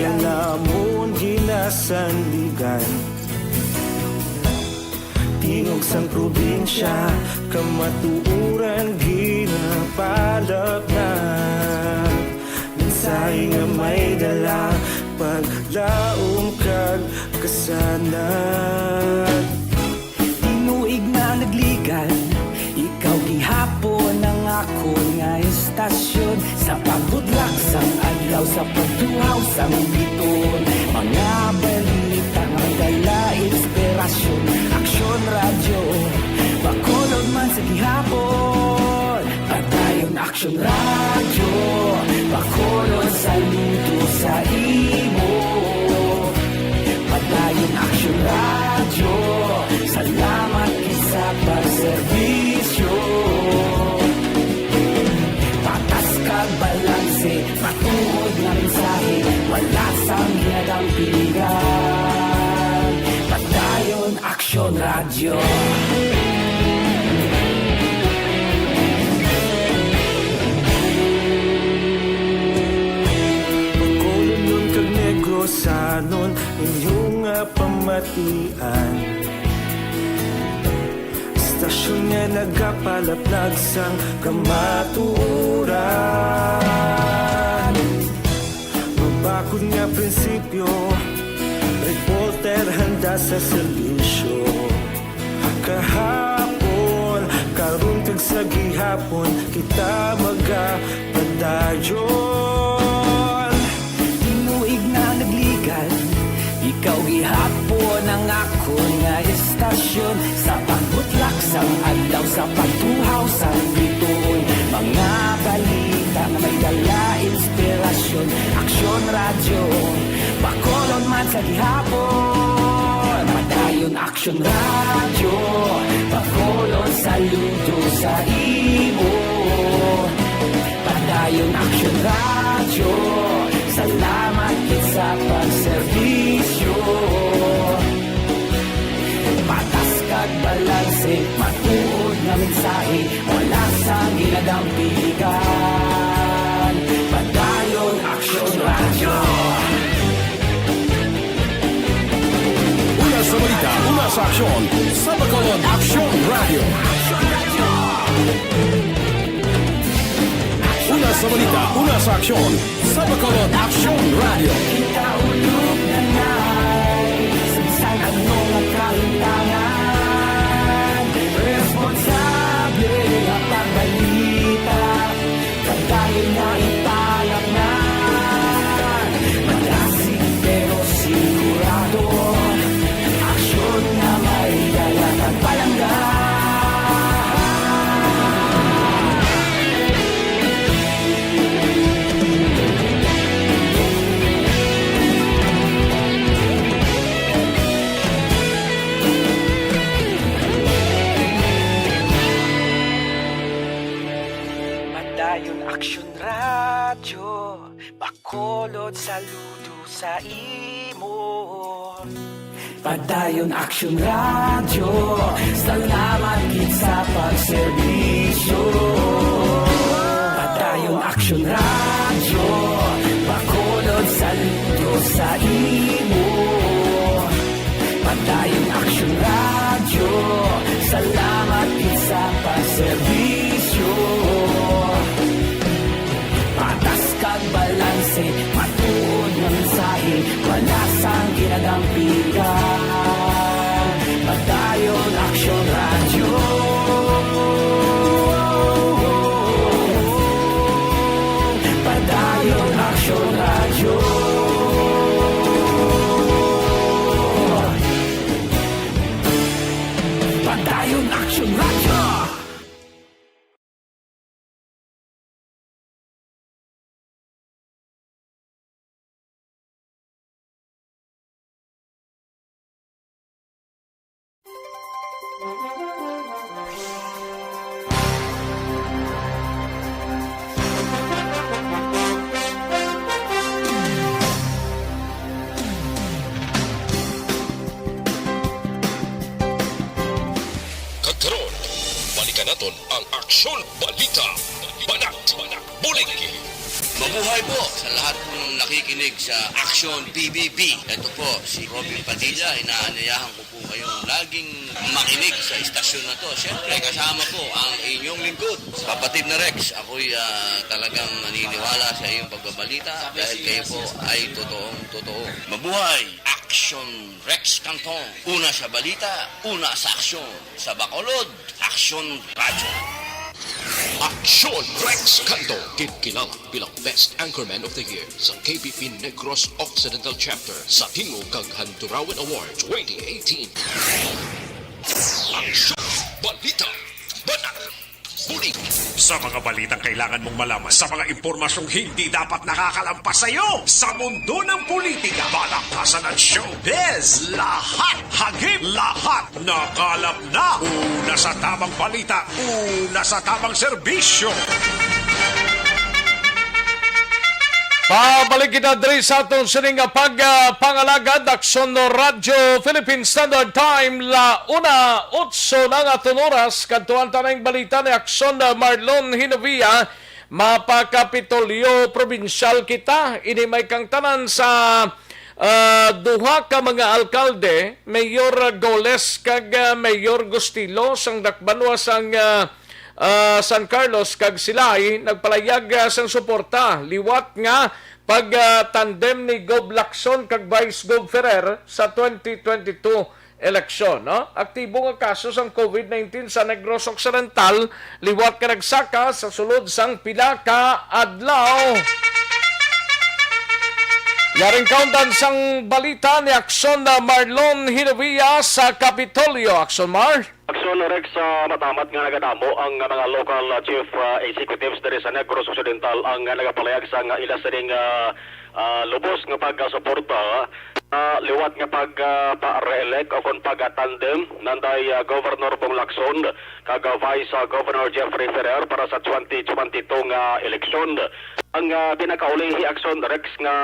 Lamon ginasandigan, tingog sang probinsya, kamatuoran ginapalapnag. Mensahe nga may dala, paglaom kag kasanag. Tinuig na nagligan, ikaw gihapon ang akon nga estasyon. Sa pagbutlak sang adlaw, sa pagtuhaw sang bituon, mga balita nga may dala inspirasyon. Aksyon Radyo, Bacolod man sa gihapon. Padayon Aksyon Radyo, Bacolod saludo sa imo. Padayon Aksyon Radyo, salamat gid sa pagserbisyo. Patas kag balanse, matuod nga mensahe, wala sang ginadampigan. Padayon Aksyon Radyo. Bacolodnon kag Negrosanon, inyo nga pamatian. Estasyon nga nagapalaplag sang kamatuoran. Mabakod nga prinsipyo, reporter handa sa serbisyo. Kahapon, karon kag sa gihapon, kita magapadayon. Tinuig na nagligan, ikaw gihapon ang akon nga estasyon. Sa pagbutlak sang adlaw, sa pagtuhaw sang bituon, mga balita nga may dala inspirasyon. Aksyon Radyo, Bacolod man sa gihapon. Padayon Aksyon Radyo, Bacolod saludo sa imo. Padayon Aksyon Radyo, salamat gid sa pagserbisyo. Patas kag balanse, matuod nga mensahe, wala sang ginadampigan. Padayon Aksyon Radyo. Una sa balita, una sa aksyon, sa Bacolod Aksyon Radyo. Una sa balita, una sa aksyon, sa Bacolod Aksyon Radyo. Kita ulog na nay, sa bisan ano nga kahintangan, responsable nga pagbalita, kadayon nga ipalapngan. Madasig pero sigurado, aksyon nga may dala kag palangga. Padayon Aksyon Radyo, Bacolod saludo sa imo. Padayon Aksyon Radyo, salamat gid sa pagserbisyo. Padayon Aksyon Radyo, Bacolod saludo sa imo. Padayon Aksyon Radyo, salamat gid sa pagserbisyo. Patas kag balanse, matuod nga mensahe, wala sang ginadampigan. Padayon Aksyon Radyo. Padayon Aksyon Radyo. Padayon Aksyon Radyo. Kag karon, balikan naton ang Aksyon Balita. Banat, Bulig. Mabuhay po sa lahat po ng nakikinig sa Action P B B. Ito po si Robin Padilla. Inaanyayahan ko po kayong laging makinig sa istasyon na to. Siyempre, kasama po ang inyong lingkod, Kapatid na Rex. Ako'y ah, talagang naniniwala sa iyong pagbabalita dahil kayo po ay totoong totoo. Mabuhay Action Rex Canton. Una sa balita, una sa aksyon. Sa Bacolod, Action Radyo. Action Rex Canto, ginkilala bilang Best Anchorman of the Year sa K B P Negros Occidental Chapter sa Tingog kag Handurawan Award twenty eighteen. Action Balita, Banat, Bulig. Sa mga balitang kailangan mong malaman, sa mga impormasyong hindi dapat nakakalampas sa iyo, sa mundo ng politika, balakasan at showbiz, lahat hagip, lahat nakalap na. Una sa tamang balita, una sa tamang serbisyo. Pabalik kita diri sa aton sining nga pag, ah, pangalagad, Aksyon Radyo Philippine Standard Time, la una otso na nga aton oras. Kadtuan ta na ang balita ni Aksyon, ah, Marlon Hinovia. Mapakapitolyo probinsyal kita. Ini may kangtanan sa, ah, duha ka mga alkalde, Mayor Goles kag, ah, Mayor Gustilo, sang dakbanwa sang, ah, ah, San Carlos kag Silay, nagpalayag, ah, sang suporta liwat nga pag, ah, tandem ni Gov Lacson kag Vice Gov Ferrer sa twenty twenty-two eleksyon, no? Aktibo nga kaso sang COVID nineteen sa Negros Occidental liwat nga nagsaka sa sulod sang pila ka adlaw. Yaring kaundan sang balita ni Aksyon na Marlon Hinovia sa Kapitolyo. Aksyon, Mar. Aksyon, Rex, sa matamat nga nagadamo ang mga local, ah, chief, ah, executives diri sa Negros Occidental ang, ah, nagapalayag sang, ah, ila sining, ah, ah, lubos nga pagsuporta, ah, liwat nga pag, ah, pa-re-elect o kon pag-tandem nanday, ah, Governor Bong Lacson kag, ah, Vice, ah, Governor Jeffrey Ferrer para sa twenty twenty-two nga eleksyon. Ang, ah, pinakaulihi, Aksyon, Rex, nga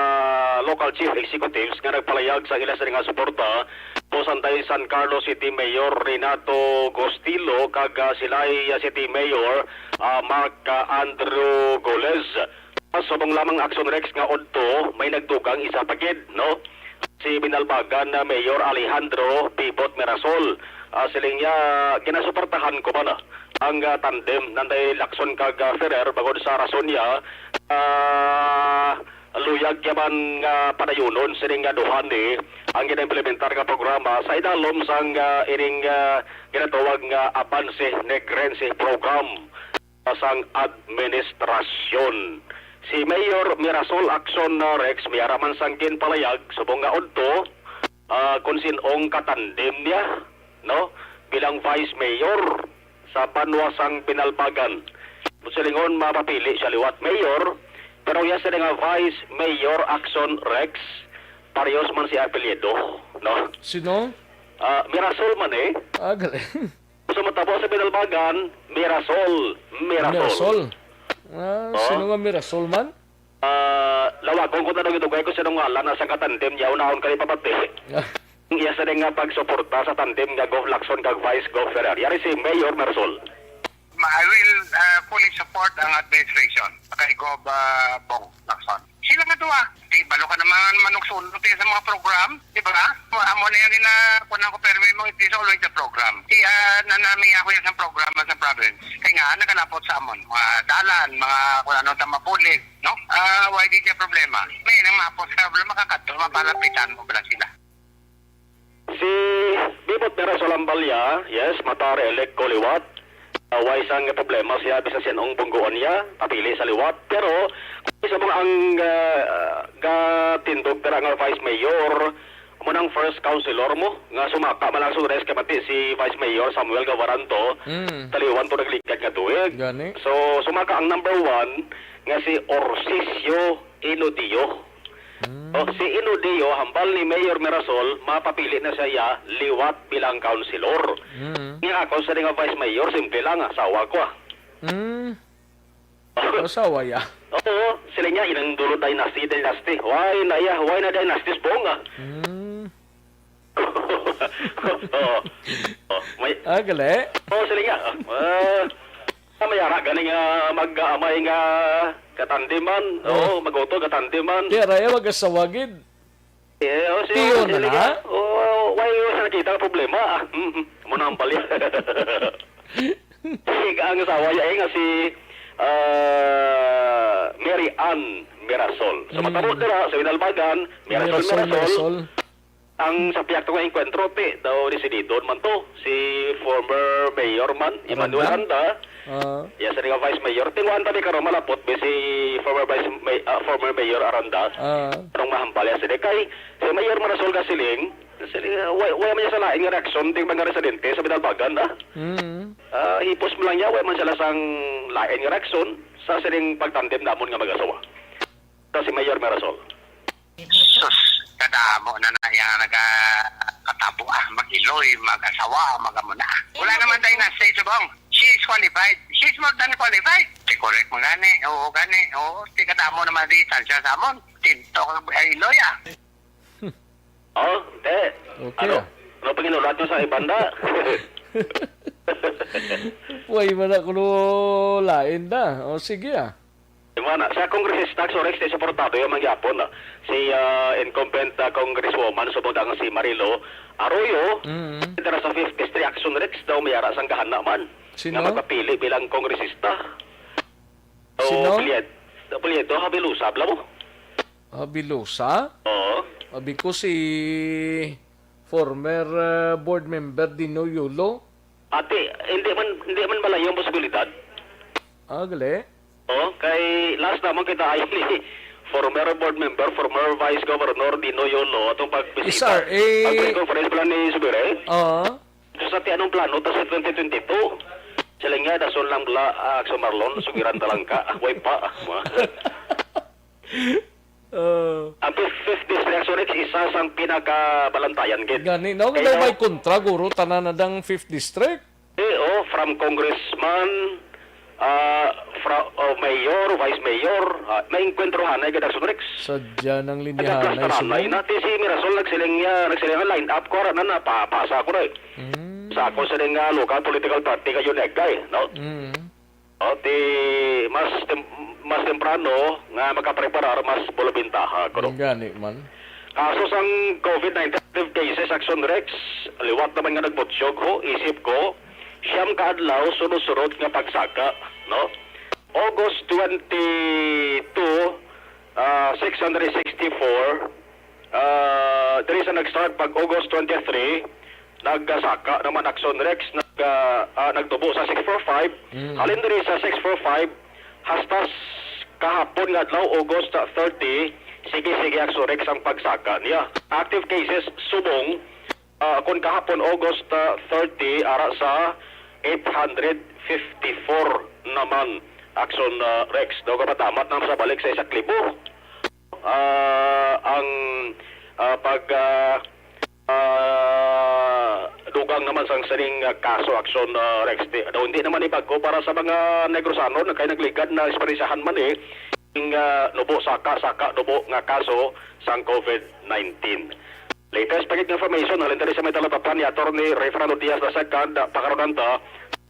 local chief executives nga nagpalayag sa ila sini nga suporta, po sanday San Carlos City Mayor Renato Gostilo kag, ah, Silay, ah, City Mayor, ah, Mark, ah, Andrew Goles. Ah, subong lamang, Aksyon, Rex, nga udto may nagdugang isa pa gid, no? Si Binalbagan na Mayor Alejandro Pibot Mirasol. Ah, siling niya, ginasuportahan ko man, ah, ang, ah, tandem nanday Lacson kag, ah, Ferrer bangod sa rason niya, ah, luyag niya man nga padayunon sining nga duha ni ang gina-implementar nga programa sa idalom sang, ah, ining, ah, ginatawag nga Avance Negrense Program sang administrasyon. Si Mayor Mirasol Aksyon, ah, Rex, may ara man sang ginpalayag subong nga udto, ah, kung sin-ong katandem niya, no, bilang vice mayor sa banwa sang Binalbagan. Silingon, mapapili siya liwat mayor, pero iya sila nga vice mayor, Aksyon, Rex, parehas man si apelyido, no? Sino? Ah, Mirasol man eh. Ah, galing. Sa matabo sa Binalbagan, Mirasol. Mirasol. Mirasol. Ah, Oh. Sino nga Mirasol man? Ah, lawagon ko na lang itugay ko sa nung ngalan na sa katandem niya, unahon ka ipapati. Ah. Ang iya sa nga pagsuporta sa tandem nga Gov Lacson kag Vice Gov Ferrer. Yari si Mayor Mirasol. Ma-, I will, ah, fully support ang administration kay Gov, ah, Bong Lacson. Sila nga duha. Di balo ka naman manuksunod eh sa mga program, di ba? Mo, amo na yung ina, kung ako, pero may mga, it is always a program. Di, ah, nanami ako yan sa programa sa province. Kaya nga, nagalapot sa amon. Mga dalan, mga kung ano, tamapulit, no? Ah, why di siya problema? May nang mapos ka problema, kakadto, mapalapitan mo bala sila. Si Bibot Mera Solambalia, yes, mata-re-elect ko liwat. Ah, way sang problema siya, bisan siya noong bungguan niya, papili sa liwat. Pero, kung isa mo ang, ah, gatindog dira nga vice mayor, mo nang first councilor mo, nga sumaka man lang sa Res Kamati si Vice Mayor Samuel Gawaranto, Mm. taliwan to nagligad nga tuig. Gani. So, sumaka ang number one, nga si Orcisio Inudio. Mm. Oh, si Inudio, hambal ni Mayor Mirasol, mapapili na siya liwat bilang councilor. Mm. Nga ako sa nga vice mayor, simple lang, asawa ko ah. Mm. Asawa ya. Oo, sila niya, inang dulo dynasty, dynasty. Why na ya? Why na dynasty, Bong ah? Mm. Oo. Oh, may Ah, gali. Oh, sila niya. Ah, may ara gani nga mag-amay nga Katandem man. Oh. Oo, mag-utod, katandem man. Kaya raya mag-asawa gid. Eh, oh, si Tiyo na Jose na? Liga, oh, why, why siya nakita ang problema? Ah, mm, mm, mo na ang balya. Sig ang asawa niya, eh, nga si, ah, Mary Ann Mirasol. Sa Mm. matabo dira, sa Binalbagan, Mirasol, Mirasol, Mirasol. Mirasol. Ang sa pihak to nga engkwentro, ti, daw ni si Didon man to, si former mayor man, Emmanuel Aranda? Aranda. Ah. Yes, nga vice mayor. Tinguan ta ni karon malapot bi si former vice may, ah, former mayor Aranda. Ah. Anong mahambal ya sini? Kay si Mayor Marasol Gasiling, sini, ah, wa, wa man niya sa lain nga reaksyon ting mga residente sa Binalbagan, ah. Mm. Ah, hipos mo lang niya, wa man sila sang lain nga reaksyon sa sining pagtandem namon nga mag-asawa. Sa si Mayor Marasol. Sus, kadamo na na yang nagakatabo, ah, mag-iloy, mag-asawa, mag-amo na. Wala naman tayo na say subong. She is qualified. She is more than qualified. Di correct mo gani. Oo, gani. Oo, di kadamo naman distansya sa amon. Tinto kag iloy, ah. Oh, te. Okay, Ano? ah. Ano panginulat mo sa ibanda? Way man na kuno lain na. O, sige, ah. Di ba na, sa Kongresista, Sorex, di suportado yung mangyapon, no? Si, ah, incumbent, ah, Congresswoman, subod ang si Marilo Arroyo, Mm. dara sa fifth District Action Rex daw may ara sang gahana man Sino? nga magpapili bilang kongresista. So, Sino? Pulied, Pulied, Habilusa, bla mo? Habilusa? Oo. Abi ko si former, ah, board member Dino Yulo. Ate, hindi man, hindi man malayo ang posibilidad. Ah, gali? Oh, kay last naman kita ay ni former board member, former Vice Governor Dino Yolo, atong pagbisita. S R A. Pag-press conference pala ni Subire. Oo. So, sa ti anong plano ta sa twenty twenty-two? Sila nga, dason lang bla, ah, sa Marlon, sugiran ta lang ka. Way pa. Ah. Ang fifth, fifth district, sorry, isa sang pinakabalantayan, gid. Gani, no? Kay Kaya daw may kontra, guro, tanan na dang fifth district. Eh, oh, from congressman, ah, fra-, oh, mayor, vice mayor, ah, may enkwentro hanay gid ang Sunrex. Sadya nang Nagaplas linyahanay, tanan na, subong. Inati si Mirasol nagsiling niya, nagsiling nga line up ko, ara na, napapasa ko na eh. Mm. Sa ako siling nga local political party kayo, Negay, no? Mm. O, ti mas tem-, mas temprano nga makapreparar, mas bulabintaha, kuno. Gani man. Kaso sang COVID nineteen active cases, Action Rex, liwat naman nga nagbutyog, ho, isip ko, siyam ka adlaw, sunod-sunod nga pagsaka, no? August twenty-two, ah, six hundred sixty-four, ah, diri sa nag-start pag August twenty-three, nagasaka naman Action Rex, nag, ah, ah, nagtubo sa six four five. Mm. Halin diri sa six four five, hasta s-, kahapon nga adlaw, August thirty, sige-sige Action Rex ang pagsaka niya. Active cases subong, ah, kun kahapon, August, ah, thirty, ara sa eight hundred fifty-four naman Action, ah, Rex. Daw kapatamat na sa balik sa isa ka libo. Ah, ang, ah, pag, ah, ah, dugang naman sang sining, ah, kaso, Action, ah, Rex. Di, daw hindi naman ibag-o para sa mga Negrosanon na kay nagligad na eksperisyahan man eh, ing, ah, nubo saka, saka nubo nga kaso sang COVID nineteen. Latest pa gid nga information halin diri sa may talatapan ni Attorney Ray Fernando Diaz the second, pakaron ta,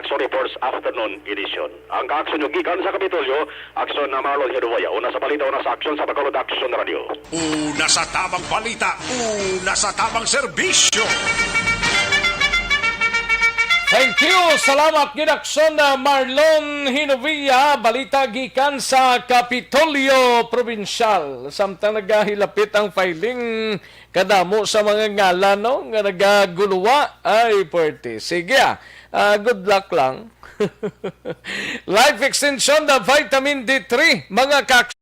Action Reports Afternoon Edition. Ang kaaksyon nyo gikan sa Kapitolyo, Action na Marlon Hiduwaya. Una sa balita, una sa aksyon sa Bacolod Action Radio. Una sa tabang balita, una sa tabang serbisyo. Thank you. Salamat gid, Action na Marlon Hinovia. Balita gikan sa Kapitolyo Provincial. Samtang nagahilapit ang filing, kadamo sa mga ngalan, no, nga nagaguluwa. Ay, puwerte. Sige, ah. Ah, good luck lang. Life extension, the vitamin D three, mga kak-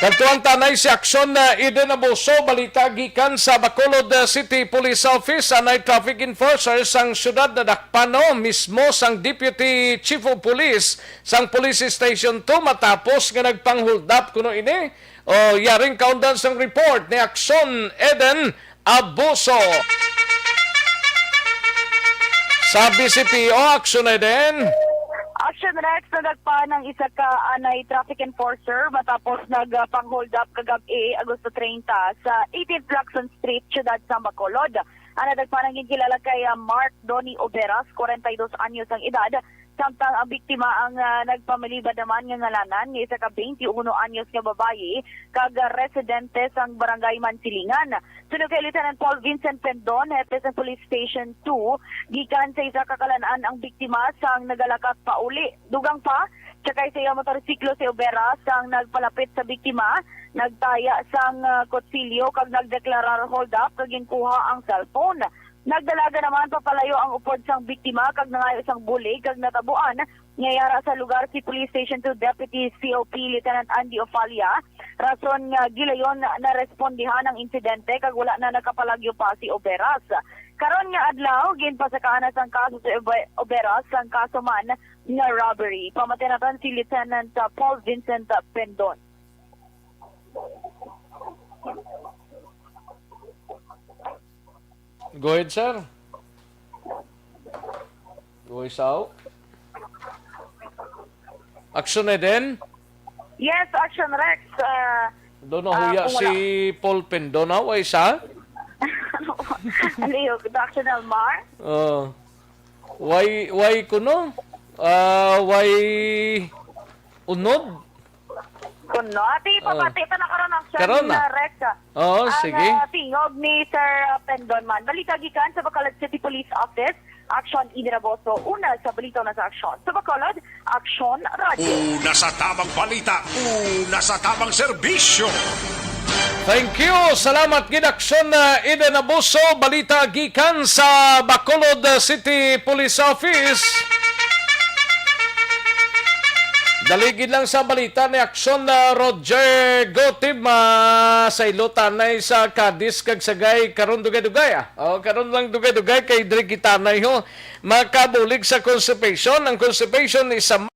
Kadtuan ta anay si Aksyon, uh, Eden Abuso, balita gikan sa Bacolod, uh, City Police Office. Anay traffic enforcer sang syudad nadakpan, no, mismo sang Deputy Chief of Police sang Police Station two matapos nga nagpang-hold up kuno ini. O, yaring kaundan sang report ni Aksyon Eden Abuso. Sa B C P O, Aksyon Eden. Action Rex, nadakpan ang isa ka anay traffic enforcer matapos nagpang-hold up kagab-i, Agosto treinta, sa eighteenth Lacson Street, siyudad sa Bacolod. Ang nadakpan ang ginkilala kay, ah, Mark Donny Oberas, forty-two anyos ang edad, samtang ang biktima ang, ah, nagpamalibad naman nga ngalanan nga isa ka twenty-one anyos nga babayi kag, ah, residente sang Barangay Mansilingan. Suno kay Lieutenant Paul Vincent Pendon, hepe sa Police Station two, gikan sa isa ka kalan-an ang biktima sang nagalakat pauli. Dugang pa, sakay sa iya motorsiklo si Obera sang nagpalapit sa biktima, nagtaya sang, ah, kutsilyo kag nagdeklarar hold up kag ginkuha ang cellphone. Nagdalaga naman papalayo ang upod sang biktima kag nangayo sang bulig kag natabuan nga yara sa lugar si Police Station two Deputy C O P Lieutenant Andy Ofalia, rason nga gilayon na respondihan ang insidente kag wala na nakapalagyo pa si Oberas. Karon nga adlaw, ginpasakaan na sang kaso si Obe-, Oberas sang kaso man nga robbery. Pamati naton si Lieutenant, uh, Paul Vincent Pendon. Go ahead, sir. Go ahead, Sao. Action na din. Yes, Action Rex. Ah, Doon na ah, huya kung si wala Paul Pendon, ha? Way sa? Ano yung Action Elmar? Oh. Way, way kuno? Ah, way unod? Kuno, ati, ah, papati pa na karon ang Karon na. Rex, ah. Oo, ang, sige. Ah, tingog ni Sir, ah, Pendon man. Balita gikan sa Bacolod City Police Office. Action, Eden Abuso. Una sa balita na sa aksyon. Sa Bacolod, Aksyon Radio. Una sa tamang balita, una sa tamang serbisyo. Thank you. Salamat gid, Aksyon, ah, Eden Abuso. Balita gikan sa Bacolod, ah, City Police Office. Dali gid lang sa balita ni Aksyon, ah, Roger Gotib, ah, sa Ilotanay sa Cadiz kag Sagay karon dugay-dugay, ah. Oh, karon lang dugay-dugay kay diri kita na, ho. Makabulig sa constipation. Ang constipation is a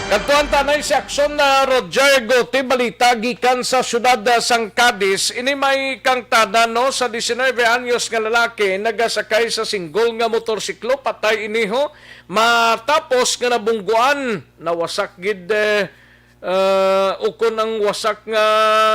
Kadtuan ta anay si Aksyon na Roger Gote, balita gikan sa siyudad, ah, sang Cadiz. Ini may kangtanan, no, sa diecinuebe anyos nga lalaki nagasakay sa singgol nga motorsiklo. Patay ini, ho, matapos nga nabungguan. Nawasak gid, eh, ah, ukon ang wasak nga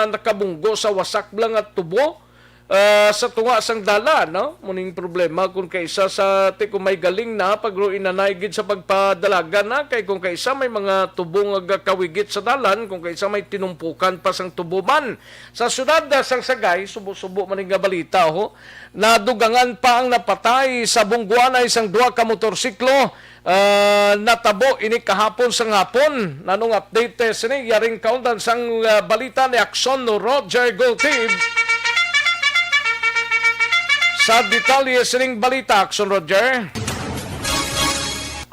nakabunggo sa wasak lang nga tubo. ah, sa tunga sang dalan, no? Muning problema kung kaisa sa ti kung may galing na, pagruinanay gid sa pagpadalagan na, kay kung kaisa may mga tubo nga gakawigit sa dalan, kung kaisa may tinumpukan pa sang tubo man. Sa siyudad, ah, sang Sagay, subo-subo man nga balita, ho, nadugangan pa ang napatay sa bungguanay sang duha ka motorsiklo. Ah, natabo ini kahapon sang hapon. Nanong update, eh, sini? Yaring kaundan sang, ah, balita ni Aksyon Roger Gultib. Sa detalye sining balita, Aksyon Roger.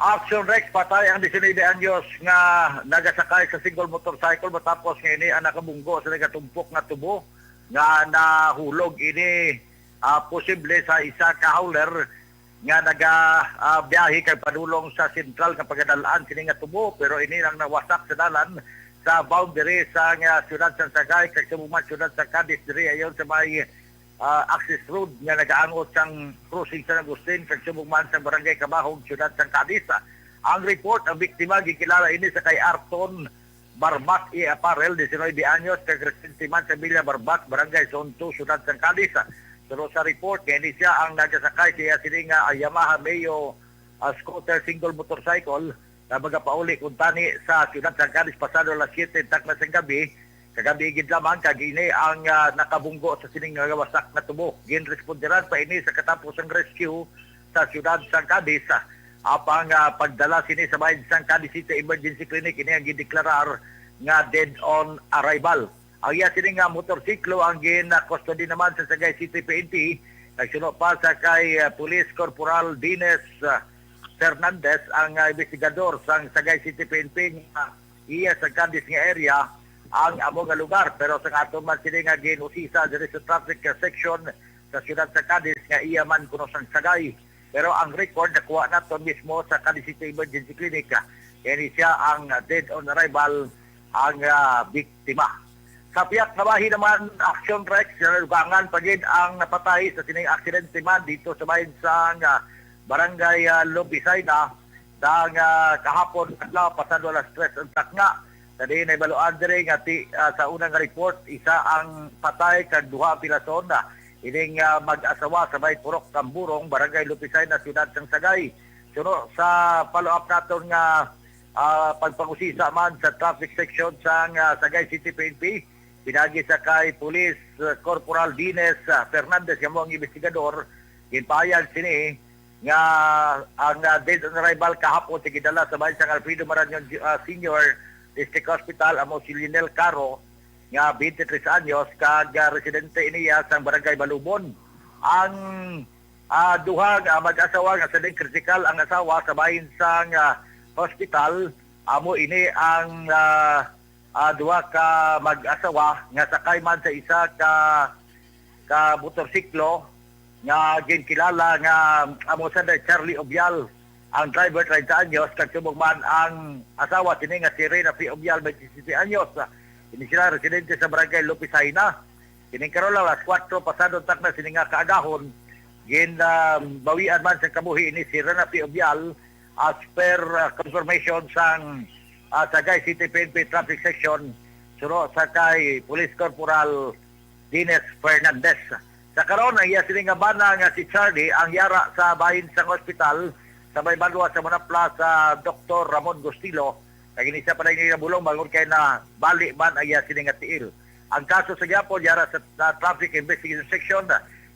Action Rex, patay ang diecinuebe anyos nga nagasakay sa single motorcycle matapos nga ini ang nakabunggo sa nagatumpok nga tubo nga nahulog ini, ah, posible sa isa ka hauler nga naga, ah, biyahe kag padulong sa sentral nga pagadalaan sini nga tubo, pero ini lang nawasak sa dalan sa boundary sa nga siyudad sa Sagay kag sa mga siyudad sa Cadiz diri ayon sa may, ah, access road nga nagaangot sang crossing San Agustin kag subong man sa barangay Kabahog, siyudad sa Cadiz. Ang report, ang biktima gikilala ini sa kay Arton Barbat, i Aparel, diecinuebe anyos, kag residente man sa Villa Barbat, Barangay Zone two, Siyudad sang Cadiz. Suno sa report, nga ini siya ang nagasakay sa iya sini nga Yamaha Meo, ah, scooter, single motorcycle, na magapauli kuntani sa Siyudad sang Cadiz pasado alas siyete takna sang gabi, kagabi gid lamang, kag ini ang, ah, nakabunggo sa sining nga wasak na tubo. Ginresponderan pa ini sa katapos sang rescue sa siyudad sang Cadiz. Apang, ah, pagdala sini sa bahin sang Cadiz City Emergency Clinic, ini ang gideklarar nga dead on arrival. Ang iya sini nga motorsiklo ang gin-custody naman sa Sagay City P N P, nagsuno pa sa kay, ah, Police Corporal Dines, ah, Fernandez, ang, ah, investigador sang Sagay City P N P nga iya sa Cadiz nga area ang amo nga lugar. Pero sa aton man sini nga gin-usisa diri sa traffic section sa siyudad sa Cadiz nga iya man kuno sang Sagay. Pero ang record nakuha naton mismo sa Cadiz City Emergency Clinic. Kaya ni siya ang dead on arrival, ang, ah, biktima. Sa piyak nga bahin naman, Action Rex, nalugangan pa gid ang napatay sa sining aksidente man dito sa bahin sang, ah, Barangay, ah, Lubisayna, sang, ah, kahapon adlaw, pasado alas tres ang takna. Sa diin nahibaluan diri nga ti-, ah, sa unang report, isa ang patay kag duha ang pilason. Ah, ining, ah, mag-asawa sa may Purok Tamburong, Barangay Lupisay na siyudad sang Sagay. Suno sa follow-up naton nga, ah, pagpangusisa man sa traffic section sang, ah, Sagay City P N P, pinagi sa kay Police, ah, Corporal Dines, ah, Fernandez, nga mo ang investigador, ginpahayag sini nga ang, ah, dead on arrival kahapon sa gidala sa bahin sang Alfredo Marañon, ah, Senior District Hospital, amo si Lionel Caro, nga twenty-three anyos, kag, ah, residente niya sang Barangay Balubon. Ang, ah, duha nga mag-asawa nga siling kritikal ang asawa sa bahin sang, ah, hospital, amo ini ang, ah, ah, duha ka mag-asawa nga sakay man sa isa ka, ka motorsiklo nga ginkilala nga amo sa Charlie Obial, ang driver, treinta anyos, kag subong man ang asawa sini nga si Reyna P. Obial, twenty-sete anyos. Ini sila residente sa Barangay Lupisayna. Kining karon lang, alas kuwatro pasado takna sini nga kaagahon, gin, ah, bawian man sa kabuhi ini si Reyna P. Obial, as per, ah, confirmation sang, ah, Sagay City P N P Traffic Section, suno sa kay Police Corporal Dines Fernandez. Sa karon, ang iya sini nga bana nga si Charlie ang yara sa bahin sang ospital sa may banwa sa Manapla sa Doktor Ramon Gustilo. Kag ini siya pa lang nga bulong bangod kay nabali man ang iya sini nga tiil. Ang kaso sa gyapon yara sa, sa Traffic Investigation Section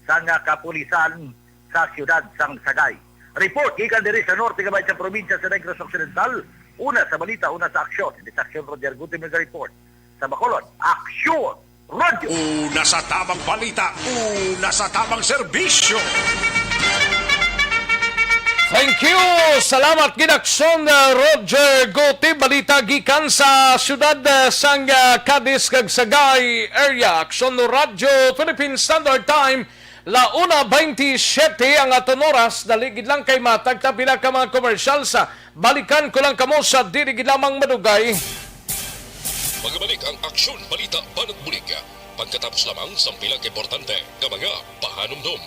sang, ah, kapulisan sa siyudad sang Sagay. Report gikan diri sa norte nga bahin sa probinsya sa Negros Occidental. Una sa balita, una sa aksyon. Ini sa aksyon, Roger Guti, nag-report. Sa Bacolod, Aksyon Radyo. Una sa tamang balita, una sa tamang serbisyo. Thank you. Salamat gid, Aksyon, uh, Roger Guti. Balita gikan sa siyudad, uh, sang, uh, Cadiz kag Sagay area. Aksyon Radyo Philippine Standard Time, la una veintisiete ang aton oras. Dali gid lang kay matag ta pila ka mga commercials. Balikan ko lang kamo sa dili gid lamang madugay. Magbalik ang Aksyon Balita Banat Bulig pagkatapos lamang sang pila ka importante nga mga pahanumdom.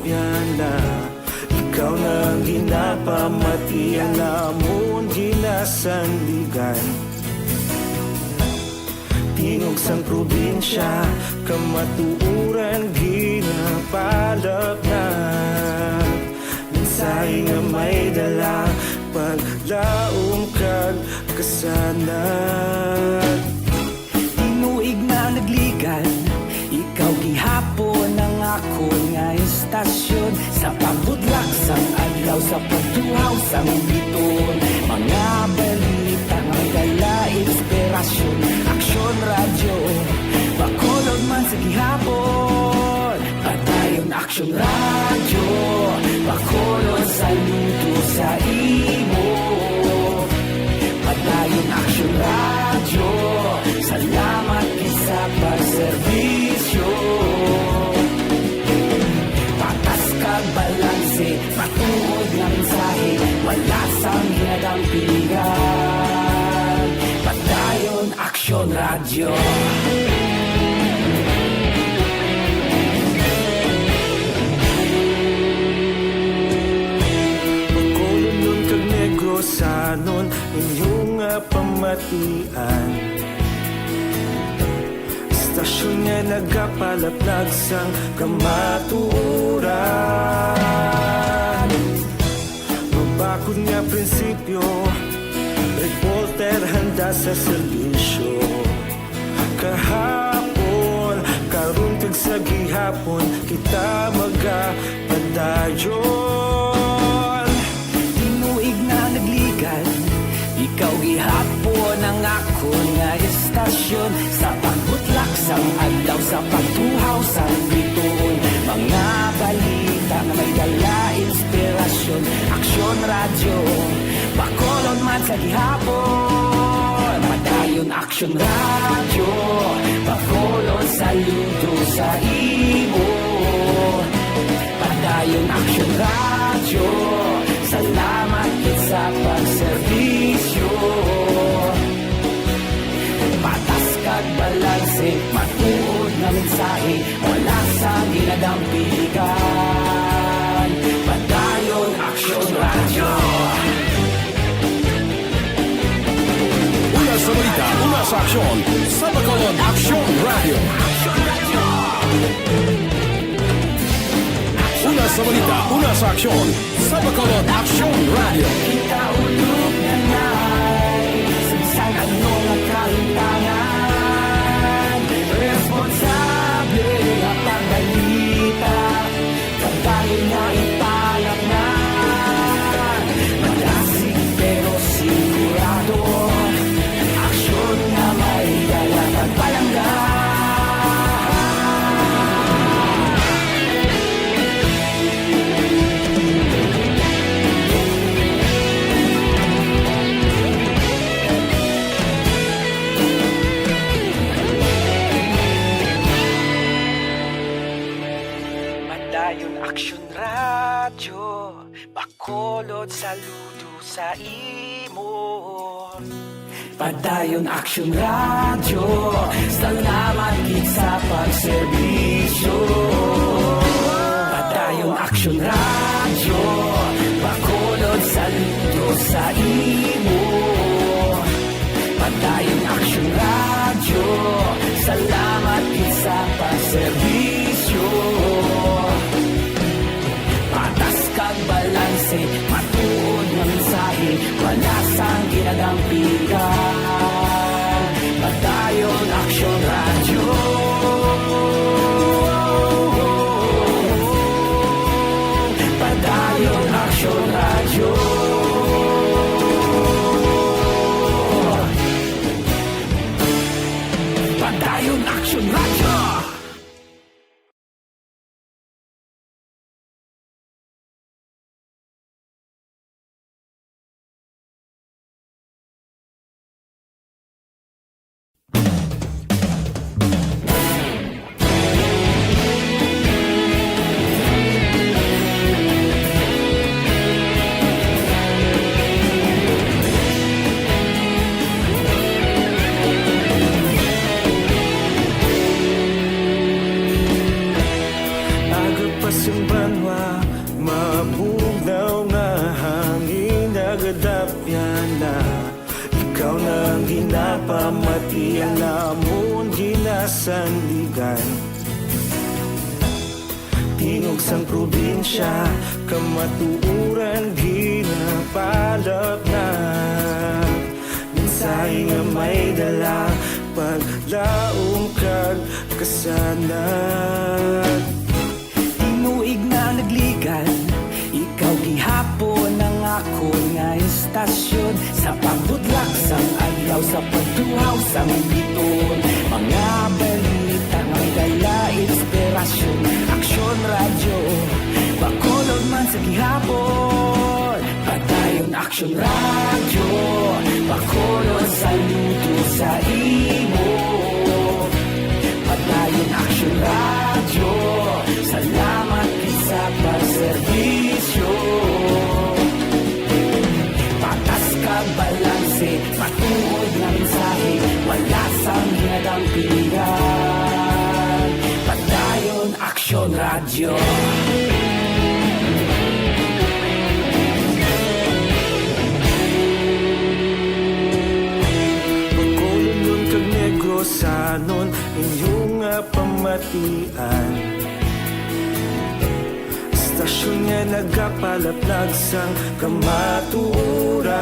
Yana, ikaw na ang ginapamatian namon ginasandigan. Tingog sang probinsya, kamatuoran ginapalapnag. Mensahe nga may dala, paglaom kag kasanag. Tinuig na nagligan, ikaw gihapon ang akon nga istasyon. Sa pagbutlak sang adlaw, sa pagtuhaw sang bituon, mga balita nga may dala inspirasyon. Aksyon Radyo, Bacolod man sa gihapon. Padayon Aksyon Radyo, Bacolod, saludo sa imo. Padayon Aksyon Radyo, salamat gid sa pagserbisyo. Patas kag balanse, matuod nga mensahe, wala sang ginadampigan. Padayon Aksyon Radyo. Bacolodnon kag Negrosanon, inyo nga pamatian. Istasyon nga nagapalaplag sang kamatuoran. Mabakod nga prinsipyo, reporter handa sa serbisyo. Kahapon, karon kag sa gihapon, kita magapadayon. Tinuig na nagligan, ikaw gihapon ang akon nga istasyon. Sa pagbutlak sang adlaw, sa pagtuhaw sang bituon, mga balita nga may dala inspirasyon. Aksyon Radyo, Bacolod man sa gihapon. Padayon Aksyon Radyo, Bacolod, saludo sa imo. Padayon Aksyon Radyo, salamat gid sa pagserbisyo. Patas kag balanse, matuod nga mensahe, wala sang ginadampigan. Padayon Aksyon Radyo. Una sa balita, una sa aksyon, sa Bacolod Aksyon Radyo. Una sa balita, una sa aksyon, sa Bacolod Aksyon Radyo. Kita ulog na nay, sa bisan ano nga kahimtangan, responsable nga pagbalita. Padayon nga ipalapngan, madasig pero sigurado, aksyon nga may dala kag palangga. Padayon Aksyon Radyo, Bacolod, saludo sa imo. Padayon Aksyon Radyo, salamat gid sa pagserbisyo. Padayon Aksyon Radyo, Bacolod, saludo sa imo. Padayon Aksyon Radyo, salamat gid sa pagserbisyo. Patas kag balanse, matuod nga mensahe, wala sang ginadampigan. Padayon Aksyon Radyo. Padayon Aksyon Radyo. Padayon Aksyon Radyo. Mabugnaw nga hangin nagadapyan na. Ikaw na ang ginapamati, ang amon ginasandigan. Tingog sang probinsya, kamatuoran ginapalapnat. Mensahe nga may dala, paglaom kag kasanag. Tinuig na nagligan, ikaw gihapon ang akon nga istasyon. Sa pagbutlak sang adlaw, sa pagtuhaw sang bituon, mga balita nga may dala inspirasyon. Aksyon Radyo, Bacolod man sa gihapon. Padayon Aksyon Radyo, Bacolod, saludo sa imo. Padayon Aksyon Radyo, salamat gid sa pagserbisyo. Patas kag balanse, matuod nga mensahe, wala sang ginadampingan. Padayon Aksyon Radyo. Bacolodnon kag Negrosanon, inyo nga pamatian. Istasyon nga nagapalaplag sang kamatuoran.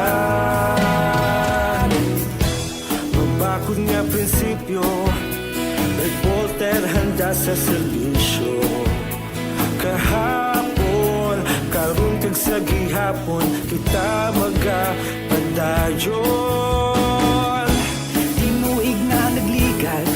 Mabakod nga prinsipyo, reporter handa sa serbisyo. Kahapon, karon kag sa gihapon, kita magapadayon. Tinuig na nagligan,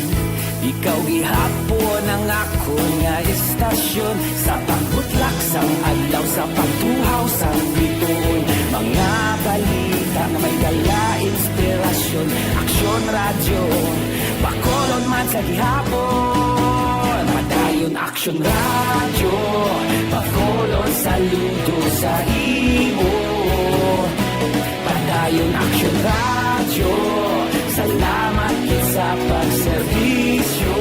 ikaw gihapon ang akon nga istasyon. Sa pagbutlak sang adlaw, sa pagtuhaw sang bituon, mga balita nga may dala inspirasyon. Aksyon Radyo, Bacolod man sa gihapon. Padayon Aksyon Radyo, Bacolod, saludo sa imo. Padayon Aksyon Radyo, salamat gid sa pagserbisyo.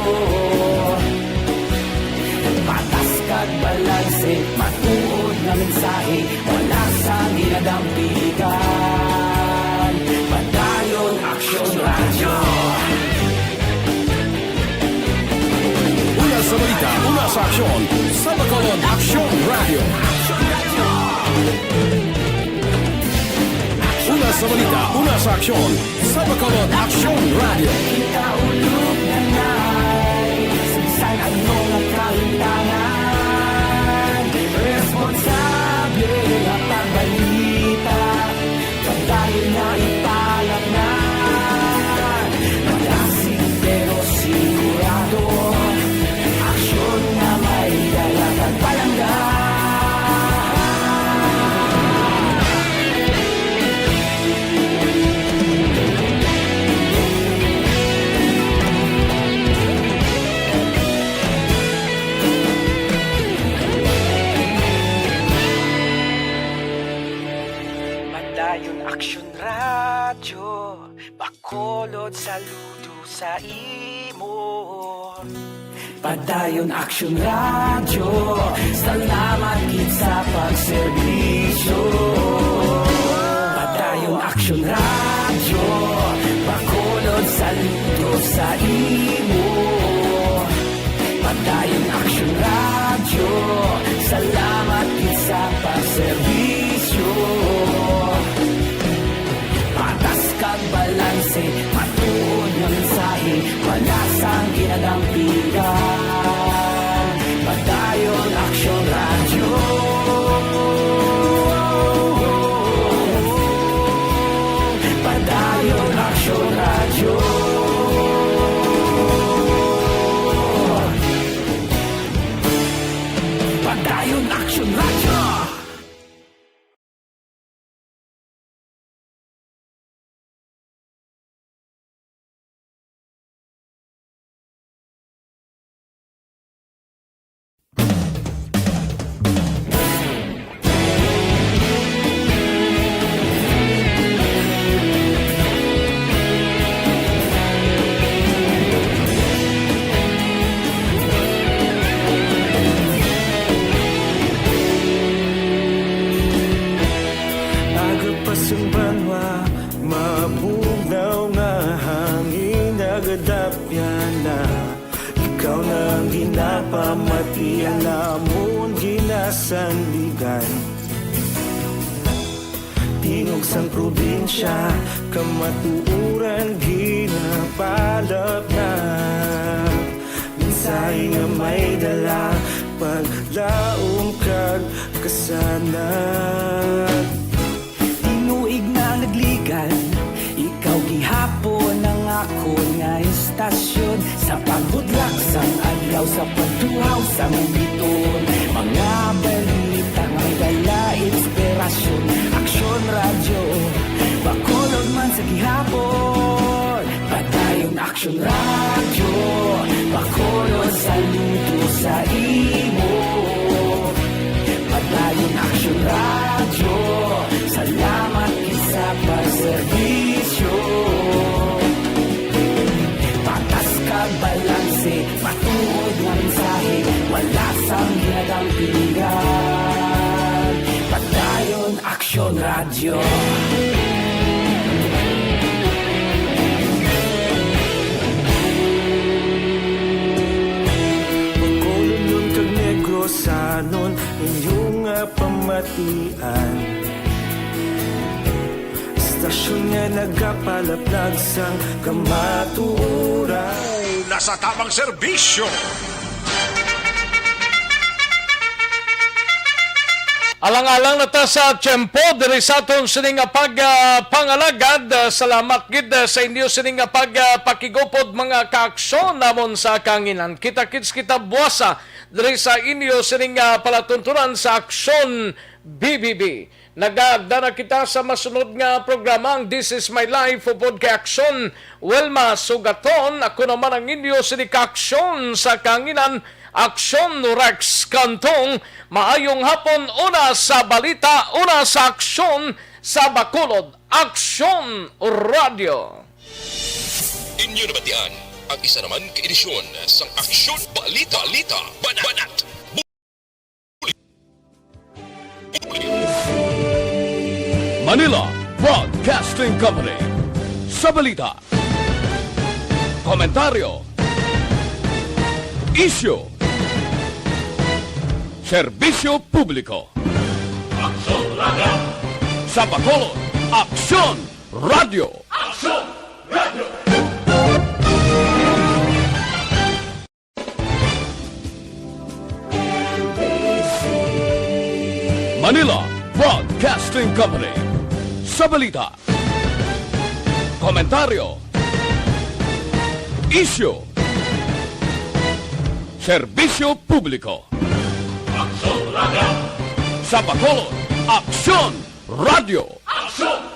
Patas kag balanse, matuod nga mensahe, wala sang ginadampigan. Padayon Aksyon Radyo. Una sa balita, una sa aksyon, sa Bacolod Aksyon Radyo. Una sa balita, una sa aksyon, sa Bacolod Aksyon Radyo. Kita ulog na nai, sa bisan ano nga kahimtangan, responsable nga pagbalita, padayon na ipalapngan. Malasig pero sigurado, aksyon nga may dala kag palangga. Padayon Aksyon Radyo, Bacolod, saludo sa imo. Padayon Aksyon Radyo, salamat gid sa pagserbisyo. Padayon Aksyon Radyo, Bacolod, saludo sa imo. Padayon Aksyon Radyo, salamat gid sa pagserbisyo. Patas kag balanse, matuod nga mensahe, wala sang ginadampigan. Padayon Aksyon Radyo. Iya namon ginasandigan. Tingog sang probinsya, kamatuoran ginapalapnag. Mensahe nga may dala, paglaom kag kasanag. Tinuig na nagligan, ikaw gihapon ang akon nga istasyon. Sa pagbudlak sang adlaw, sa pagtuhaw sang biton, mga balita may dala inspirasyon. Aksyon Radyo, Bacolod man sa gihapon. Padayon Aksyon Radyo, Bacolod saludo sa imo. Padayon Aksyon Radyo, salamat gid sa pagserbisyo. Patas kag balanse, matuod nga mensahe, wala sang ginadampingan. Padayon Aksyon Radyo. Bacolodnon kag Negrosanon, inyo nga pamatian. Istasyon nga nagapalaplag sang kamatuoran. Nasa tamang serbisyo. Alang-alang na ta sa tiyempo diri sa aton sini nga pag, ah, pangalagad. Ah, salamat gid, ah, sa inyo sini nga pag, ah, pakigupod, mga kaaksyon namon sa kahanginan. Kita-kits kita buwasa diri sa inyo sini nga palatuntunan sa Aksyon B B B. Nagaagda na kita sa masunod nga programa, ang This Is My Life, upod kay Aksyon Wilma Sugaton. Ako naman ang inyo sini kaaksyon sa kahanginan, Aksyon Rex Cantong. Maayong hapon, una sa balita, una sa aksyon sa Bacolod, Aksyon Radyo. Inyo nabatian ang isa naman ka edisyon sang Aksyon Balita, Balita, Banat, Banat. Manila Broadcasting Company. Sa balita, komentaryo, isyu, serbisyo publiko. Aksyon Radyo. Sa Bacolod, Aksyon Radyo. Aksyon Radyo. Manila Broadcasting Company. Sa balita, komentaryo, isyu, serbisyo publiko. Aksyon Radyo. Sa Bacolod, Aksyon Radyo. Aksyon